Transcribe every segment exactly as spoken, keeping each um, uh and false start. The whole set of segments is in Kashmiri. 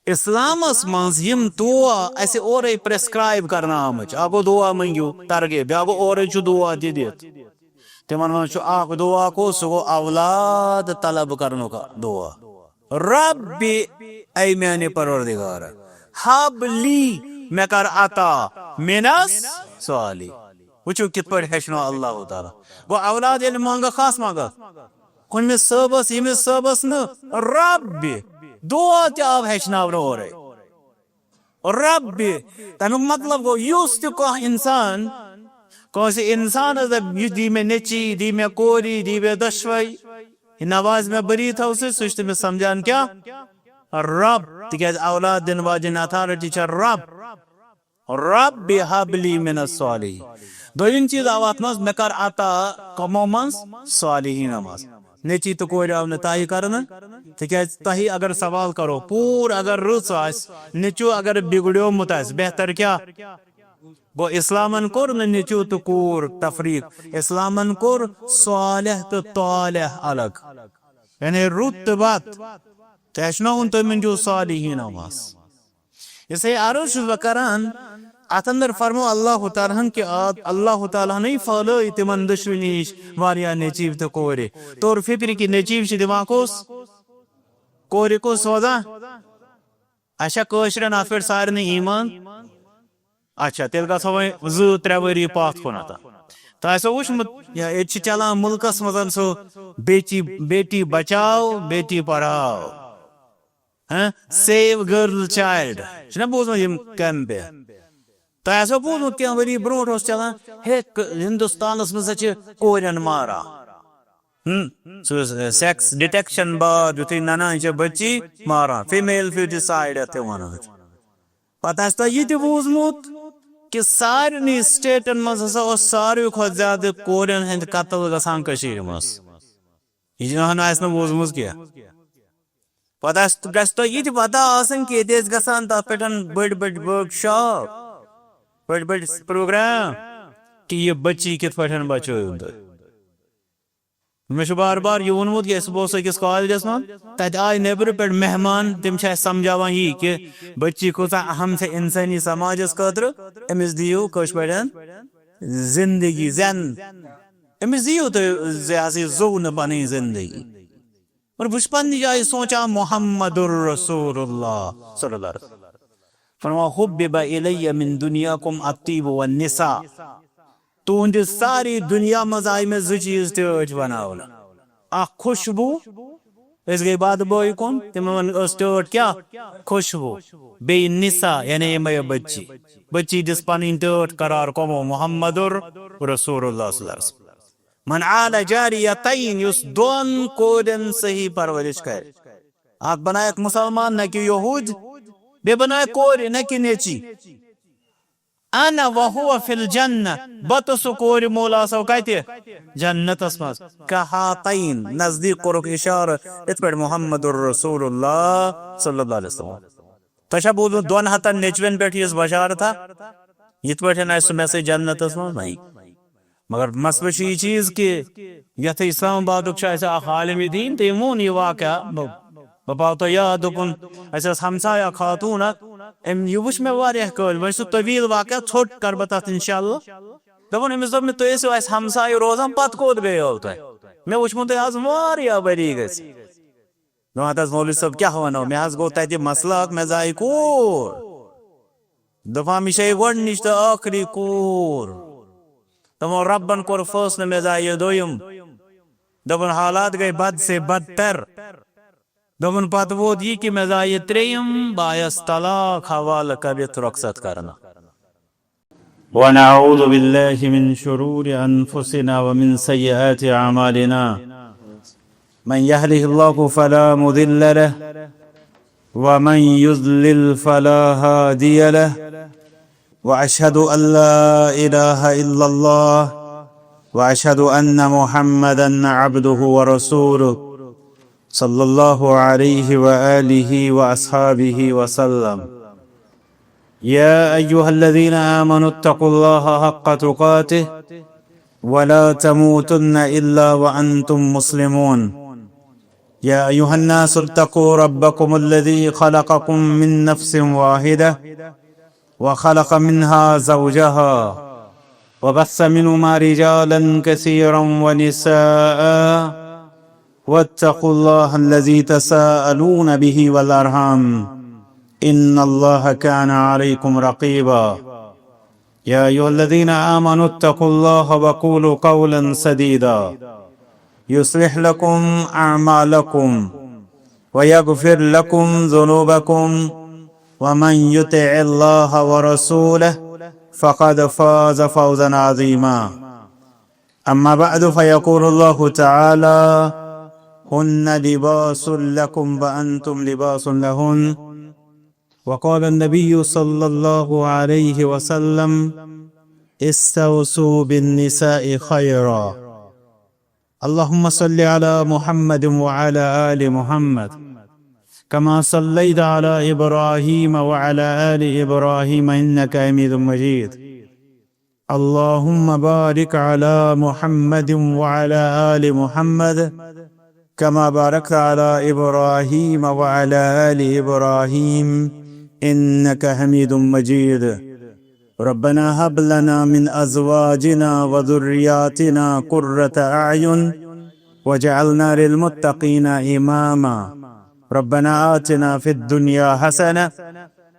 اسلامس منٛز یِم دعا اسہِ اورے پریسکرائب کرنہٕ آمٕتۍ چھِ، اکھ گوٚو دعا مٔنگِو ترغیب، بیٛاکھ گوٚو اورے چھُ دعا تہِ دِتھ۔ تِمن منٛز چھُ اکھ دعا گوٚو، سُہ گوٚو اولاد طلب کرنُک دعا۔ رب، اے میانہِ پروردگار، حب لی، مےٚ کر عطا، منس صالح۔ وٕچھِو کِتھ پٲٹھۍ ہیٚچھنو اللہ تعالیٰ۔ گوٚو اولاد ییٚلہِ منٛگکھ، خاص منٛگکھ، کُنہِ صٲبس، ییٚمِس صٲبس نہٕ رب، دعا تہِ آو ہیٚچھناونہٕ اورے۔ رب، تَمیُک مطلب گوٚو، یُس تہِ کانٛہہ اِنسان کٲنٛسہِ اِنسانس دَپہِ، یہِ دی مےٚ نیٚچی، دی مےٚ کوری، دی مےٚ دۄشوے، یہِ نوازِ مےٚ بٔری تھاو سۭتۍ، سُہ چھُ تٔمِس سمجھان کیٛاہ؟ رب۔ تِکیٛازِ اولاد دِنہٕ واجیٚنۍ اتھارٹی چھےٚ رب۔ رب حب لی من الصالحین۔ دوٚیِم چیٖز آو اتھ منٛز، مےٚ کر عطا کمو منٛز؟ صالحینو منٛز۔ نیٚچی تہٕ کورِ آو نہٕ تۄہہِ کرنہٕ، تِکیٛازِ تۄہہِ اگر سوال کرو، کوٗر اگر رٕژ آسہِ، نیٚچوٗ اگر بِگڑیومُت آسہِ، بہتر کیٛاہ؟ گوٚو، اسلامن کوٚر نہٕ نیٚچوٗ تہٕ کوٗر تفریق، اسلامن کوٚر صالح تہٕ طالح الگ، یعنی رُت تہٕ بد۔ تہٕ ہیٚچھنووُن تٔمۍ موٗجوٗب صالحیٖنو منٛز۔ یُس یہِ عرض چھُس بہٕ کران، اتھ اندر فرمو اللہ تعالیٰ ہن کہِ آ-، اللہ تعالیٰ ہنٕے پھٲلٲے تِمن دۄشوٕنی نِش واریاہ نیٚچوۍ تہٕ کورِ۔ طور فکر کہِ نیٚچوۍ چھِ دِوان کُس؟ کورِ کُس سوزان؟ اچھا، کٲشرٮ۪ن اتھ پٮ۪ٹھ سارنٕے ایمان؟ اچھا، تیٚلہِ گژھو وۄنۍ زٕ ترٛےٚ ؤری پتھ کُنتھ۔ تۄہہِ آسیو وٕچھمُت، یا ییٚتہِ چھِ چلان مُلکس منٛز سُہ بیٹی، بیٹی بچاو، بیٹی پڑھاو، ہاں، Save Girl Child، چھُنہ بوٗزمُت یِم کیمپہٕ؟ تۄہہِ آسیو بوٗزمُت، کینٛہہ ؤری برونٛٹھ اوس چلان، ہے، ک-، ہندوستانس منٛز ہا چھِ کورٮ۪ن ماران۔ ہم، سُہ اوس، اے، sex detection بعد یُتھُے ننان چھِ بچی ماران، female feticide یتھ تہِ ونان چھِ۔ پتہٕ آسہِ تۄہہِ یہِ تہِ بوٗزمُت کہِ سارنٕے سٹیٹن منٛز ہسا اوس ساروی کھۄتہٕ زیادٕ کورٮ۪ن ہٕنٛدۍ قتل گژھان کٔشیٖرِ منٛز۔ یہِ ہن آسہِ نہٕ بوٗزمُت کینٛہہ۔ پتہٕ آسہِ، گژھِ تۄہہِ یہِ تہِ پتہ آسٕنۍ کہِ ییٚتہِ ٲسۍ گژھان تتھ پٮ۪ٹھ بٔڑۍ بٔڑۍ workshop، بٔڑۍ بٔڑۍ program کہِ یہِ بچی کِتھ پٲٹھۍ بچٲیِو تُہۍ۔ مےٚ چھُ بار بار یہِ ووٚنمُت کہِ أسۍ، بہٕ اوسُس أکِس کالجس منٛز، تتہِ آے نیٚبرٕ پٮ۪ٹھ مہمان، تِم چھِ اَسہِ سمجھاوان یی کہِ بچی کۭژاہ اہم چھےٚ انسٲنی سماجس خٲطرٕ، أمِس دِیِو کٲشِر پٲٹھۍ زندگی، زٮ۪ن، أمِس دِیِو تُہۍ زِ ہسا یہِ زوٚو نہٕ پنٕنۍ زندگی۔ اور بہٕ چھُس پننہِ جایہِ سونٛچان محمد رسول اللہ صلی اللہ علیہ وسلم۔ فرماوان، حبب الی من دنیاکم الطیب والنساء۔ تُہنٛدِ ساری دُنیا منٛز آیہِ مےٚ زٕ چیٖز ٹٲٹھۍ بناونہٕ۔ اکھ خوشبو، أسۍ گٔے بدبویہِ کُن، تِمن ٲس ٹٲٹھ کیٛاہ؟ خوشبو۔ بیٚیہِ نساء، یعنی یِمے بچی۔ بچی دِژ پنٕنۍ ٹٲٹھ قرار کمو؟ محمد رسول اللہ صلی اللہ علیہ وسلم۔ من عال جاریتین، یُس دۄن کورٮ۪ن صحیح پرورش کرِ۔ اکھ بنایکھ مسلمان، نہ کہ یہود، بیٚیہِ بنایکھ کورِ، نہ کہ نیٚچی۔ انا وہو فی الجنہ، بہٕ تہٕ سُہ کورِ مول آسو کتہِ؟ جنتس منٛز۔ کہاتین، نزدیک کوٚرُکھ اشارٕ، یِتھ پٲٹھۍ محمد رسول اللہ صلی اللہ علیہ وسلم۔ تۄہہِ چھا بوٗزمُت دۄن ہتن نیٚچوٮ۪ن پٮ۪ٹھ یِژھ بشارت ہا؟ یِتھ پٲٹھۍ آسہِ سُہ مےٚ سۭتۍ جنتس منٛز؟ نہ۔ مگر مسلہٕ چھُ یہِ چیٖز کہِ یتھ اسلام آبادُک چھُ اَسہِ اکھ عالمِ دیٖن، تٔمۍ ووٚن یہِ واقعہ۔ بہٕ، بہٕ پاو تۄہہِ یاد، دوٚپُن، اَسہِ ٲس ہمسایہِ اکھ خاتوٗن اکھ، أمۍ، یہِ وٕچھ مےٚ واریاہ کٲلۍ، وۄنۍ چھُ سُہ طویٖل واقعہ، ژھوٚٹ کرٕ بہٕ تتھ انشاءاللہ۔ دوٚپُن، أمِس دوٚپ مےٚ، تُہۍ ٲسِو اَسہِ ہمسایہِ روزان، پتہٕ کوٚت گٔیو تۄہہِ؟ مےٚ وٕچھمُت تۄہہِ آز واریاہ ؤری گٔژھۍ۔ دوٚپُن، ہتہٕ حظ مولوی صٲب، کیٛاہ ونو؟ مےٚ حظ گوٚو تتہِ مسلہٕ اکھ، مےٚ زایہِ کوٗر۔ دوٚپُن، یہِ چھےٚ گۄڈٕنِچ تہٕ ٲخری کوٗر۔ دوٚپُن، رۄبن کوٚر فٲصلہٕ، مےٚ زایہِ دوٚیِم۔ دوٚپُن، حالات گٔے بد سے بدتر۔ دوٚپُن، پتہٕ ووت یہِ کہِ مےٚ زایہِ ترٛیٚیِم، بہٕ آیس طلاق حوالہٕ کٔرِتھ رۄخصت کرنہٕ۔ ونعوذ باللہ من شرور انفسنا ومن سیئات اعمالنا۔ من يهده الله فلا مضل له، ومن يضلل فلا هادي له، وأشهد أن لا إله إلا الله، وأشهد أن محمدا عبده ورسوله، صلى الله عليه وآله وأصحابه وسلم. يا أيها الذين آمنوا اتقوا الله حق تقاته ولا تموتن إلا وأنتم مسلمون. يا أيها الناس اتقوا ربكم الذي خلقكم من نفس واحدة وخلق منها زوجها وبث منهما رجالا كثيرا ونساء واتقوا الله الذي تساءلون به والأرحام إن الله كان عليكم رقيبا. يا أيها الذين آمنوا اتقوا الله وقولوا قولا سديدا يصلح لكم أعمالكم ويغفر لكم ذنوبكم ومن يطع الله ورسوله فقد فاز فوزا عظيما. أما بعد، فيقول الله تعالى: هن لباس لكم وأنتم لباس لهن. وقال النبي صلى الله عليه وسلم: استوصوا بالنساء خيرا. اللهم صل على محمد وعلى آل محمد كما صليت على إبراهيم وعلى آل إبراهيم إنك حميد مجيد. اللهم بارك على محمد وعلى آل محمد كما باركت على إبراهيم وعلى آل إبراهيم إنك حميد مجيد. ربنا هب لنا من أزواجنا وذرياتنا قرة أعين واجعلنا للمتقين إماما. ربنا آتنا في الدنيا حسنة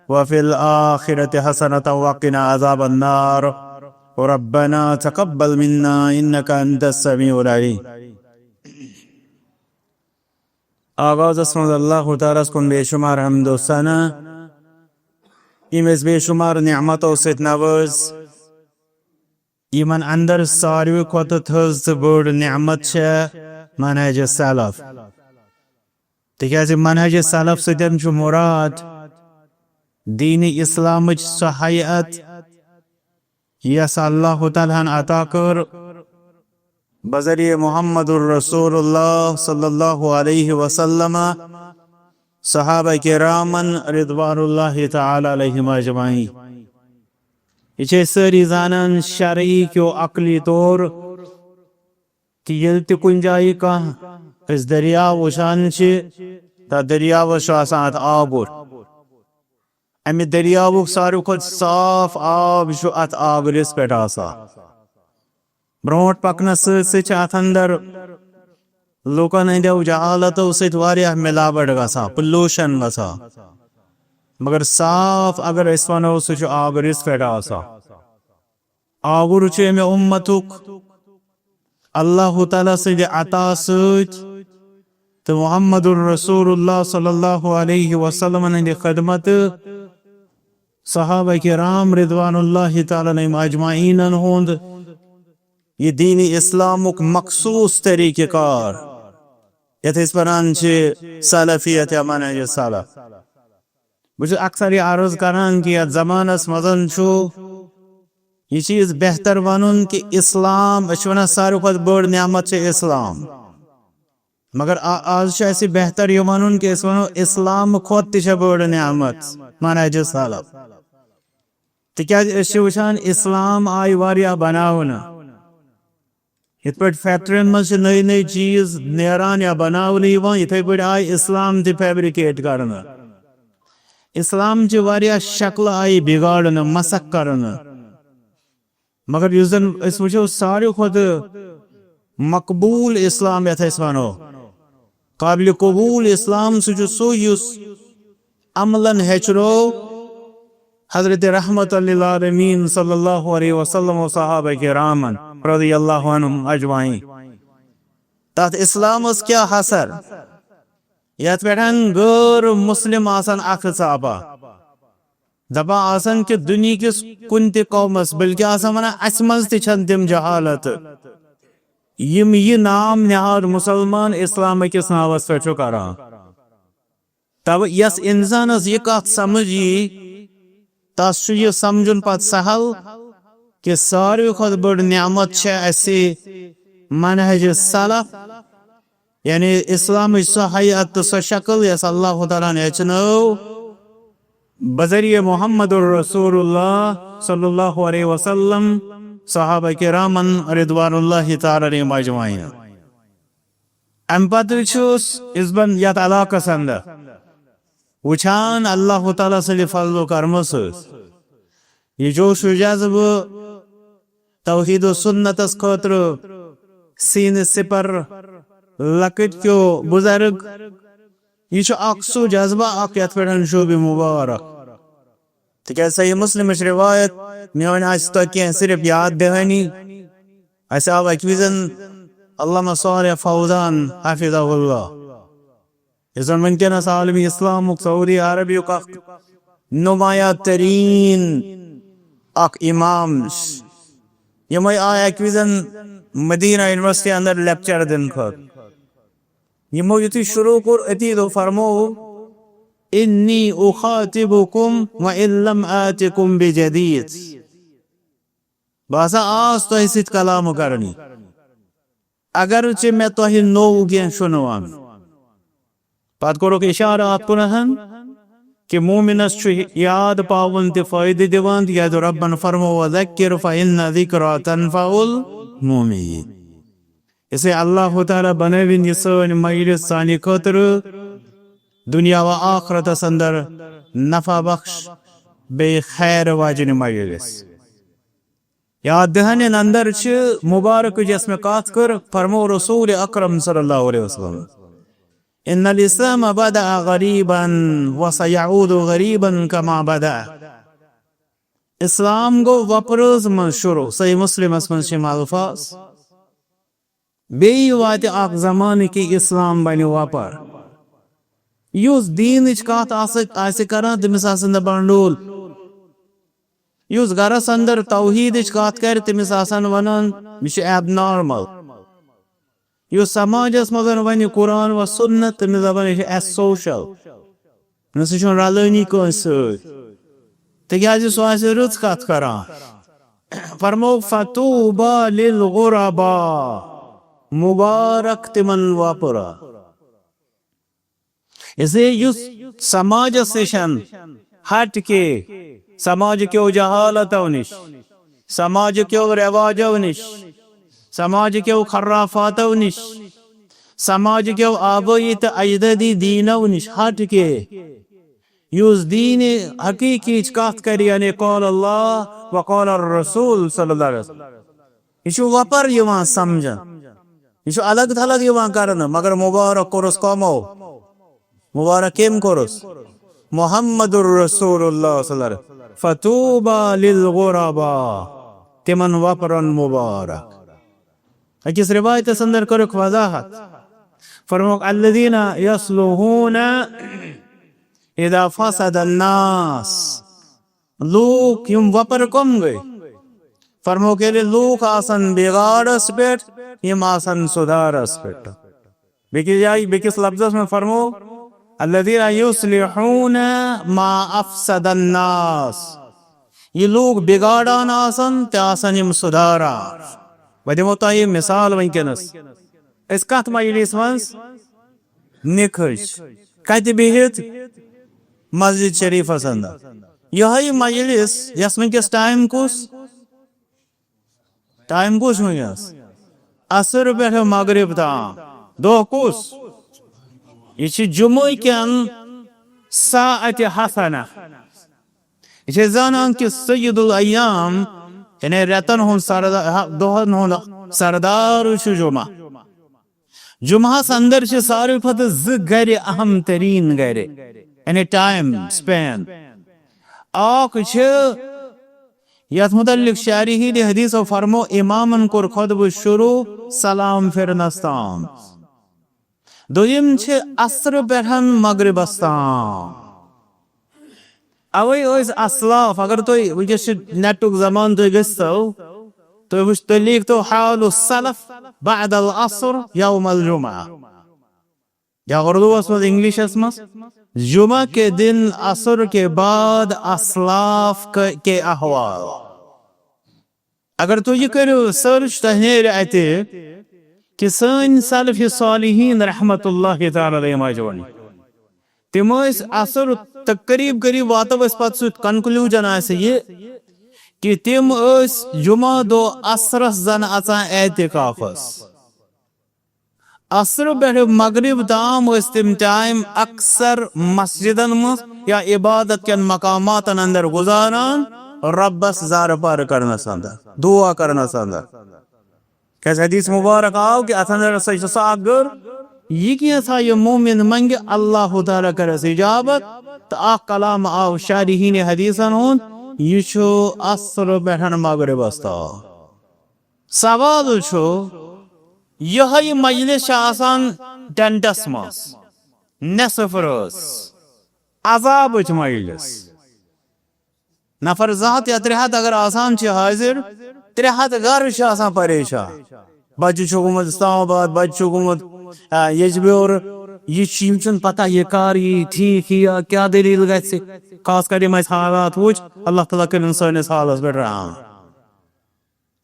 وفي الآخرة حسنة وقنا عذاب النار. ربنا تقبل منا إنك أنت السميع العليم. آغازس منٛز اللہ تعالیٰ ہس کُن بے شمار حمد و ثنا۔ یِم أسۍ بے شمار نعمتو سۭتۍ نوٲز۔ یِمن اندر ساروی کھۄتہٕ تھٔز تہٕ بٔڑ نعمت چھےٚ منہج سلف۔ تِکیازِ منہج سلف سۭتۍ چھُ مراد دین اسلامٕچ سۄ ہیئت یۄس اللہ تعالیٰ ہن عطا کٔر بذریعہ محمد الرسول اللہ صلی اللہ علیہ وسلم صحابہ کرامن رضوان اللہ تعالیٰ علیہم اجمعین۔ یہِ چھِ أسۍ سٲری زانان شرعی کیو عقلی طور کہِ ییٚلہِ تہِ کُنہِ جایہِ کانٛہہ أسۍ دٔریاو وٕچھان چھِ، تَتھ دٔریاوَس چھُ آسان اَتھ آگُر۔ اَمہِ دٔریاوُک ساروی کھۄتہٕ صاف آب چھُ اَتھ آگرِس پٮ۪ٹھ آسان۔ برونٛٹھ پَکنَس سۭتۍ سۭتۍ چھِ اَتھ اَندَر لوٗکَن ہٕنٛدیو جہالتو سۭتۍ واریاہ مِلاوَٹ گژھان، پُلوٗشَن گژھان۔ مگر صاف اگر أسۍ وَنو، سُہ چھُ آگرِس پٮ۪ٹھ آسان۔ آوُر چھُ اَمہِ اُمتُک اللہ تعالیٰ سٕنٛدِ عطا سۭتۍ تہٕ محمد الرسول اللہ صلی اللہ علیہ وسلمن ہٕنٛدِ خدمتہٕ، صحابہ کرام رضوان اللہ تعالیٰ علیہم اجمعینن ہُنٛد یہِ دین اسلامُک مخصوص طریقہ کار، یتھ أسۍ ونان چھِ سلفیت یا منہج سلف۔ بہٕ چھُس اکثر یہِ عرض کران کہِ یتھ زمانس منٛز چھُ یہِ چیٖز بہتر ونُن کہِ اسلام، أسۍ چھِ ونان ساروی کھۄتہٕ بٔڑ نعمت چھِ اسلام، مگر آ-، آز چھُ اَسہِ بہتر یہِ ونُن کہِ أسۍ ونو اسلام کھۄتہٕ تہِ چھےٚ بٔڑ نعمت منہج سلف۔ تِکیازِ أسۍ چھِ وٕچھان اسلام آیہِ واریاہ بناونہٕ۔ یِتھ پٲٹھۍ فیکٹرین منٛز چھِ نٔے نٔے چیٖز نیران یا بناونہٕ یِوان، یِتھے پٲٹھۍ آیہِ اسلام تہِ فیبریکیٹ کرنہٕ۔ اسلام چھِ واریاہ شکلہٕ آیہِ بگاڑنہٕ، مسخ کرنہٕ۔ مگر یُس زن أسۍ وٕچھو، ساروی کھۄتہٕ مقبول اسلام یتھ أسۍ ونو، قابل قبول اسلام، سُہ چھُ سُے یُس عملاً ہیٚچھنو حضرت رحمت للعالمین صلی اللہ علیہ وسلم و صحابہ کرامن رضی اللہ عنہم اجمعین۔ تتھ اسلامس کیا حصر، یتھ پٮ۪ٹھ غٲر مسلم آسن اکھ ژاپا۔ دپان آسان کہِ دُنیا کِس کُنہِ تہِ قومس، بلکہِ آسان ونان، اسہِ منٛز تہِ چھنہٕ تِم جہالت، یِم یہِ نام نہاد مسلمان اسلام کِس ناوس پٮ۪ٹھ چھُ کران۔ توٕ یس انسانس یہِ کتھ سمجھ یی، تس چھُ یہِ سمجھُن پتہٕ سہل کہِ ساروی کھۄتہٕ بٔڑ نعمت چھےٚ اسہِ منہج سلف، یعنی اسلامٕچ سۄ ہیئت تہٕ سۄ شکل یۄس اللہ تعالیٰ ہن ہیٚچھنٲو بذریعہ محمد الرسول اللہ صلی اللہ علیہ وسلم، صحابہ کرامن رضوان اللہ تعالیٰ علیہم اجمعین۔ امہِ پتہٕ چھُس یُس بن یتھ علاقس اندر وٕچھان اللہ تعالیٰ سٕنٛدِ فضل و کرمہٕ سۭتۍ یہِ جوش و جذبہٕ توحید و سنتس خٲطرٕ سیٖنہٕ سِپر لۄکٕٹۍ کیو بُزرگ، یہِ چھُ اکھ سُہ جذبہٕ اکھ یتھ پٮ۪ٹھ شوبہِ مبارک۔ تِکیازِ صحیح مسلمٕچ روایت میٲنۍ آسہِ تۄہہِ کینٛہہ صرف یاد دہٲنی۔ اسہِ آو اکہِ وِزن علامہ صالح فوزان حفظہ اللہ، یُس زن وٕنکیٚنس عالم اسلامُک سعودی عربیُک اکھ نمایاں ترین اکھ امام چھُ۔ یِمے آے اکہِ وِزن مدینہ یونیورسٹی اندر لیکچر دِنہٕ خٲطرٕ۔ یِمو یُتھُے شروع کوٚر، أتی دوٚپ، فرموو، "انی اخاطبکم وان لم آتکم بجدید"۔ بہٕ ہسا آس تۄہہِ سۭتۍ کلام کرنہِ، اگرچہِ مےٚ تۄہہِ نوٚو کینٛہہ چھُنہٕ وَنُن۔ پتہٕ کوٚرُکھ اشارٕ اتھ کُنتھ کہِ مومنس چھُ یاد پاوُن تہِ فٲیدٕ دِوان، تِکیازِ رۄبن فرموو، "وذکر فان الذکری تنفع المؤمنین"۔ اسے اللہ تعالیٰ بنٲوِن یہِ سٲنۍ مجلس سانہِ خٲطرٕ دنیا و آخرتس اندر نفع بخش بیٚیہِ خیر واجنہِ مجلس۔ یاد دہانٮ۪ن اندر چھِ مبارک یۄس مےٚ کتھ کٔر، فرموو رسول اکرم صلی اللہ علیہ وسلم، "ان الاسلام بدأ غریبا وسیعود غریبا کما بدأ"۔ اسلام گوٚو وۄپرٲژ منٛز شروع، صحیح مسلمس منٛز چھِ یِم الفاظ۔ بیٚیہِ واتہِ اکھ زمانہٕ کہِ اسلام بنہِ وۄپر۔ یُس دیٖنٕچ کتھ آسہِ، آسہِ کران، تٔمِس آسن دپان ڈول۔ یُس گرس اندر توحیدٕچ کتھ کرِ، تٔمِس آسن ونان، "یہِ چھُ abnormal"۔ یُس سماجس منٛز ونہِ قرآن و سنت، تٔمِس دپان، "یہِ چھُ asocial"۔ نہ سُہ چھُنہٕ رلٲنی کٲنٛسہِ سۭتۍ، تِکیازِ سُہ آسہِ رٕژ کتھ کران۔ فرموو، "فطوبی للغرباء"، مبارک تِمن وۄپرن۔ اسلیے یُس سماجس نِش ہٹ کے، سماج کیو جہالتو نِش، سماج کیو رواجو نِش، سماج کیو خرافاتو نِش، سماج کیو آبٲیی تہٕ اجدادی دیٖنو نِش ہٹ کے یُس دیٖنِ حقیٖقیٖچ کتھ کرِ، یعنی قال اللہ و قال الرسول صلی اللہ علیہ وسلم، یہِ چھُ وۄپر یِوان سمجھنہٕ، یہِ چھُ الگ تھلگ یِوان کرنہٕ، مگر مبارک کوٚرُس کمو؟ مبارک کٔمۍ کوٚرُس؟ محمد الرسول اللہ صلی اللہ علیہ وسلم۔ فطوبی للغرباء، تِمن وۄپرن مبارک۔ أکِس رِوایتَس اندر کٔرٕکھ وضاحت، فرمووُکھ، "الذین یصلحون اذا فسد الناس"، لوٗکھ یِم وۄپر کم گٔے؟ فرمووُکھ، ییٚلہِ لوٗکھ آسن بِگاڑس پٮ۪ٹھ، یِم آسن سُدھارس پٮ۪ٹھ۔ بیٚکِس جایہِ، بیٚکِس لفظس منٛز فرموو، "الذین یصلحون ما افسد الناس"، یہِ لوٗکھ بِگاڑان آسن، تہِ آسن یِم سُدھاران۔ بہٕ دِمو تۄہہِ مثال وٕنکیٚنس۔ أسۍ کتھ مجلس منٛز؟ نِکھٕج۔ کتہِ بِہِتھ؟ مسجد شریفس اندر۔ یِہوٚے مجلس، یس وٕنکیٚس ٹایم کُس؟ ٹایم کُس وٕنکیٚس؟ عصر پٮ۪ٹھ مغرب تام۔ دۄہ کُس؟ یہِ چھِ جمعہ کٮ۪ن ساعتِ حسنہ۔ یہِ چھِ أسۍ زانان کہِ سید الایام، یعنی رٮ۪تن ہُنٛد سردار، دۄہن ہُنٛد سردار چھُ جمعہ۔ جمعہس اندر چھِ ساروی کھۄتہٕ زٕ گرِ اہم ترین گرِ، یعنی ٹایم سپین۔ اکھ چھِ یتھ متعلق شارحین حدیثو فرمو، امامن کوٚر خطبہٕ شروع سلام پھرنس تام۔ دوٚیِم چھِ عصرٕ پٮ۪ٹھ مغربس تام۔ اوے ٲسۍ اسلاف، اگر تُہۍ وٕنکیٚس چھِ نیٹُک زمانہٕ، تُہۍ گٔژھتو، تُہۍ وٕچھ، تُہۍ لیکھتو حال السلف بعد العصر یوم الجمعہ، یا اردوس منٛز، انگلشس منٛز، "جمعہ کے دن عصر کے بعد اسلاف کے، کے احوال"۔ اگر تُہۍ یہِ کٔرِو سرچ، تۄہہِ نیرِ اَتہِ کہِ سٲنۍ سلف صالحین رحمت اللہ تعالیٰ علیہم اجمعین، تِم ٲسۍ عصر تہٕ قریب قریب واتو أسۍ پتہٕ سُہ کنکلوجن آسہِ یہِ کہِ تِم ٲسۍ جمعہ دۄہ عصرس زن اژان اعتکافس۔ عصر پٮ۪ٹھٕ مغرب تام ٲسۍ تِم ٹایم اکثر مسجدن منٛز یا عبادت کٮ۪ن مقاماتن اندر گُزاران، رۄبس زارٕ پارٕ کرنس اندر، دعا کرنس اندر۔ کیازِ حدیث مبارک آو کہِ اتھ اندر ہسا چھِ سۄ اکھ گٔر، یہِ کینٛژھا یہِ مومن منگہِ، اللہ تعالیٰ کرٮ۪س اجابت۔ تہٕ اکھ کلام آو شارحین حدیثن ہُنٛد، یہِ چھُ عصر پٮ۪ٹھ مغربس تام۔ سوال چھُ، یِہوٚے مجلس چھِ آسان ٹینٹس منٛز، نصف رٲژ، عذابٕچ مجلس۔ نفر زٕ ہتھ یا ترٛےٚ ہتھ اگر آسان چھِ حٲضِر، ترٛےٚ ہتھ گرٕ چھِ آسان پریشان۔ بچہِ چھُ گوٚمُت اسلام آباد، بچہِ چھُ گوٚمُت، آ، یجبیور۔ یہِ چھُ، یِم چھِنہٕ پتہ یہِ کر یی، ٹھیٖک یی یا کیٛاہ دٔلیٖل گژھِ۔ خاص کر یِم اَسہِ حالات وٕچھ، اللہ تعالیٰ کٔرِن سٲنِس حالس پٮ۪ٹھ رحم۔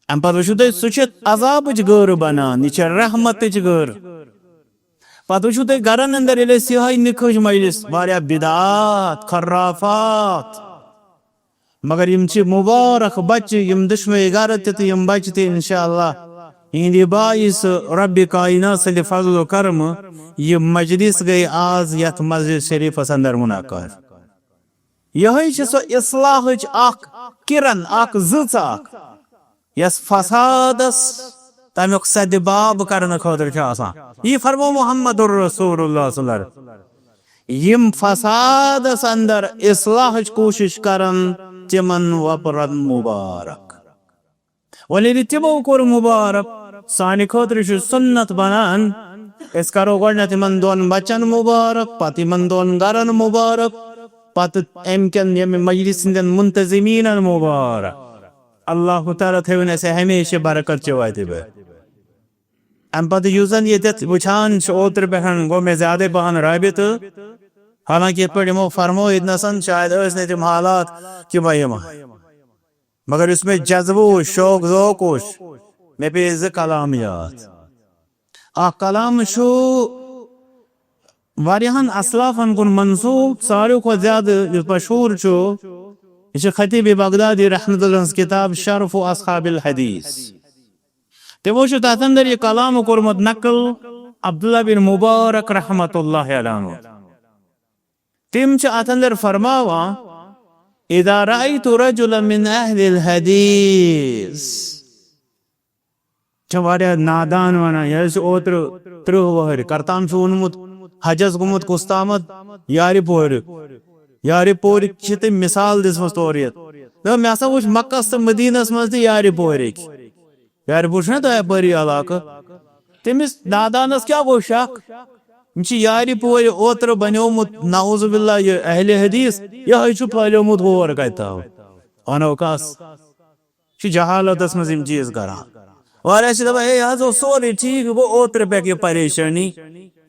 اَمہِ پتہٕ وٕچھِو تُہۍ، سُہ چھِ عذابٕچ گٲر بنان، یہِ چھِ رحمتٕچ گٲر۔ پتہٕ وٕچھِو تُہۍ گرن اندر، ییٚلہِ أسۍ یِہوٚے نِکھٕج مجلس، واریاہ بدعات، خرافات۔ مگر یِم چھِ مبارک بچہِ، یِم دۄشوے گرٕ تہِ تہٕ یِم بچہِ تہِ، انشاءاللہ، یِہنٛدِ باعث رب کائنات سٕنٛدِ فضل و کرم، یہِ مجلس گٔے آز یتھ مسجد شریفس اندر منعقد۔ یِہوٚے چھِ سۄ اصلاحٕچ اکھ کرن، اکھ زٕژ اکھ، یۄس فسادس تمیُک سدِ باب کرنہٕ خٲطرٕ چھِ آسان۔ یہِ فرمو محمد رسول اللہ صلی اللہ علیہ وسلم۔ یِم فسادس اندر اصلاحٕچ کوٗشش کرن، تِمن وۄپرن مبارک۔ وۄنۍ ییٚلہِ تِمو کوٚر مبارک، سانہِ خٲطرٕ چھُ سُنت بنان، أسۍ کرو گۄڈٕنٮ۪تھ یِمن دۄن بچن مبارک، پتہٕ یِمن دۄن گرن مبارک، پتہٕ امہِ کٮ۪ن، ییٚمہِ مجلس ہٕنٛدٮ۪ن منتظمیٖنن مبارک۔ اللہ تعالیٰ تھٲوِن اَسہِ ہمیشہِ برکت چہِ وتہِ پٮ۪ٹھ۔ امہِ پتہٕ یُس زن ییٚتٮ۪تھ وٕچھان چھِ، اوترٕ پٮ۪ٹھ گوٚو مےٚ زیادَے پہن رٲبطہٕ، حالانکہ یِتھ پٲٹھۍ یِمو فرموو ییٚتہِ نسن، شاید ٲسۍ نہٕ تِم حالات کہِ بہٕ یِمہٕ۔ مگر یُس مےٚ جذبہٕ اوس، شوق ذوق اوس، مےٚ پیٚیہِ زٕ کلام یاد۔ اکھ کلام چھُ واریاہن اسلافن کُن منسوب، ساروی کھۄتہٕ زیادٕ یُس مشہوٗر چھُ، یہِ چھِ خطیب بغدادی رحمتہ اللہ سٕنٛز کِتاب شرف اصحاب الحدیث۔ تِمو چھُ تتھ اندر یہِ کلام کوٚرمُت نقل عبداللہ بن مبارک رحمتہ اللہ علیہ عنہ۔ تِم چھِ اتھ اندر فرماوان، "اذا رأيت رجلا من اہل الحدیث"، چھِ واریاہ نادان ونان، یہِ حظ چھُ اوترٕ ترٕٛہ وُہٕرۍ کرتام چھُ ووٚنمُت، حجس گوٚمُت کُس تامتھ یارِ پورِ، یارِ پورِ چھِ تٔمۍ مثال دِژمٕژ تورٕ یتھ۔ دوٚپ، مےٚ ہسا وُچھ مکس تہٕ مدینس منٛز تہِ یارِ پورِکۍ۔ یارِ پوٗر چھُنہ تۄہہِ اپٲری علاقہٕ؟ تٔمِس نادانس کیٛاہ گوٚو شک؟ یِم چھِ یارِ پورِ اوترٕ بنیومُت، نعوذ باللہ، یہِ اہلِ حدیث، یِہوٚے چھُ پھٲلیومُت ہور کتہِ تام۔ ونو کس؟ چھُ جہالتس منٛز یِم چیٖز کران۔ واریاہ چھِ دپان، "ہے، یہِ حظ اوس سورُے ٹھیٖک، یہِ گوٚو اوترٕ پٮ۪ٹھ یہِ پریشٲنی،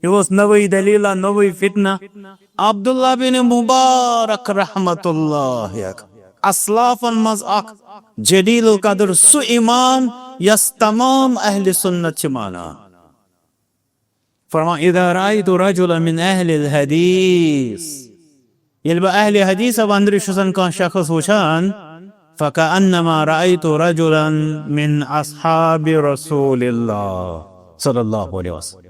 یہِ اوس نٔوٕے دٔلیٖلہ، نوٚوٕے فتنہ۔" عبداللہ بن مبارک رحمتہ اللہ، اسلافن منٛز اکھ جلیل القدر، سُہ امام یس تمام اہل سنت چھِ مانان۔ فرمان، "اذا رأيت رجلا من اہل الحدیث"، ییٚلہِ بہٕ اہل حدیث اندرٕ چھُسن کانٛہہ شخص وٕچھان، "فکأنما رأیت رجلا من اصحاب رسول اللہ صلی اللہ علیہ وسلم"،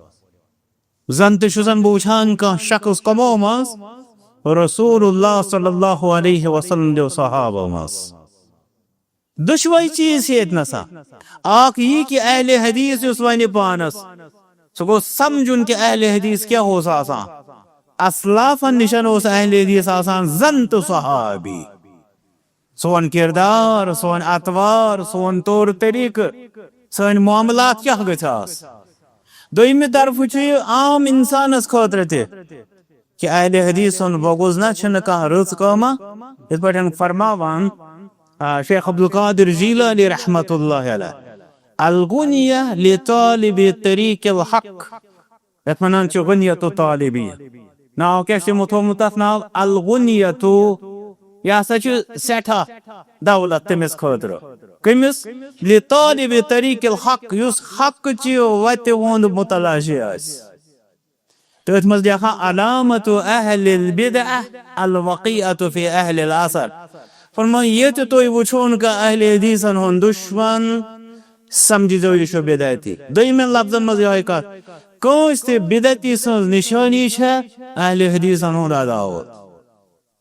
زن تہِ چھُسن بہٕ وٕچھان کانٛہہ شخص کمو منٛز رسول اللہ صلی اللہ علیہ وسلم دیو صحابہ منٛز۔ دُشوے چیٖز چھِ ییٚتہِ نسا۔ اکھ یی کہِ اہل حدیث یُس ونہِ پانس، سُہ گوٚژھ سمجھُن کہِ اہل حدیث کیٛاہ اوس آسان۔ اسلافن نِشن اوس اہل حدیث آسان زن تہٕ صحابی۔ سون کردار، سون اطوار، سون طور طریقہٕ، سٲنۍ معاملات کیٛاہ گٔژھۍ آسٕنۍ۔ دوٚیمہِ طرفہٕ چھُ یہِ عام انسانس خٲطرٕ تہِ۔ کہِ اہل حدیث سُنٛد بغض نہ چھِنہٕ کانٛہہ رٕژ کٲمہ۔ یِتھ پٲٹھۍ فرماوان، آ، شیخ عبدالقادر جیلانی رحمتہ اللہ علیہ، "الغنیہ لطالب طریق الحق"، یتھ ونان چھِ غنیۃ الطالبین۔ ناو کیٛاہ چھُ یِمو تھوٚومُت تتھ ناو؟ الغنیۃ۔ یہِ ہسا چھُ سٮ۪ٹھاہ دولت تٔمِس خٲطرٕ۔ کٔمِس؟ لطالب طریق الحق، یُس حق چہِ وتہِ ہُنٛد متلاشی آسہِ۔ تٔتھۍ منٛز لیکھان، "علامت اہل البدعہ الوقیعۃ فی اہل الاثر"۔ فرمان، ییٚتہِ تُہۍ وٕچھون کانٛہہ اہل حدیثن ہُنٛد دُشمن، سمجھزیو یہِ چھُ بدعتی۔ دوٚیمٮ۪ن لفظن منٛز یِہوٚے کتھ، کٲنٛسہِ تہِ بدعتی سٕنٛز نِشٲنی چھےٚ اہل حدیثن ہُنٛد عداوت،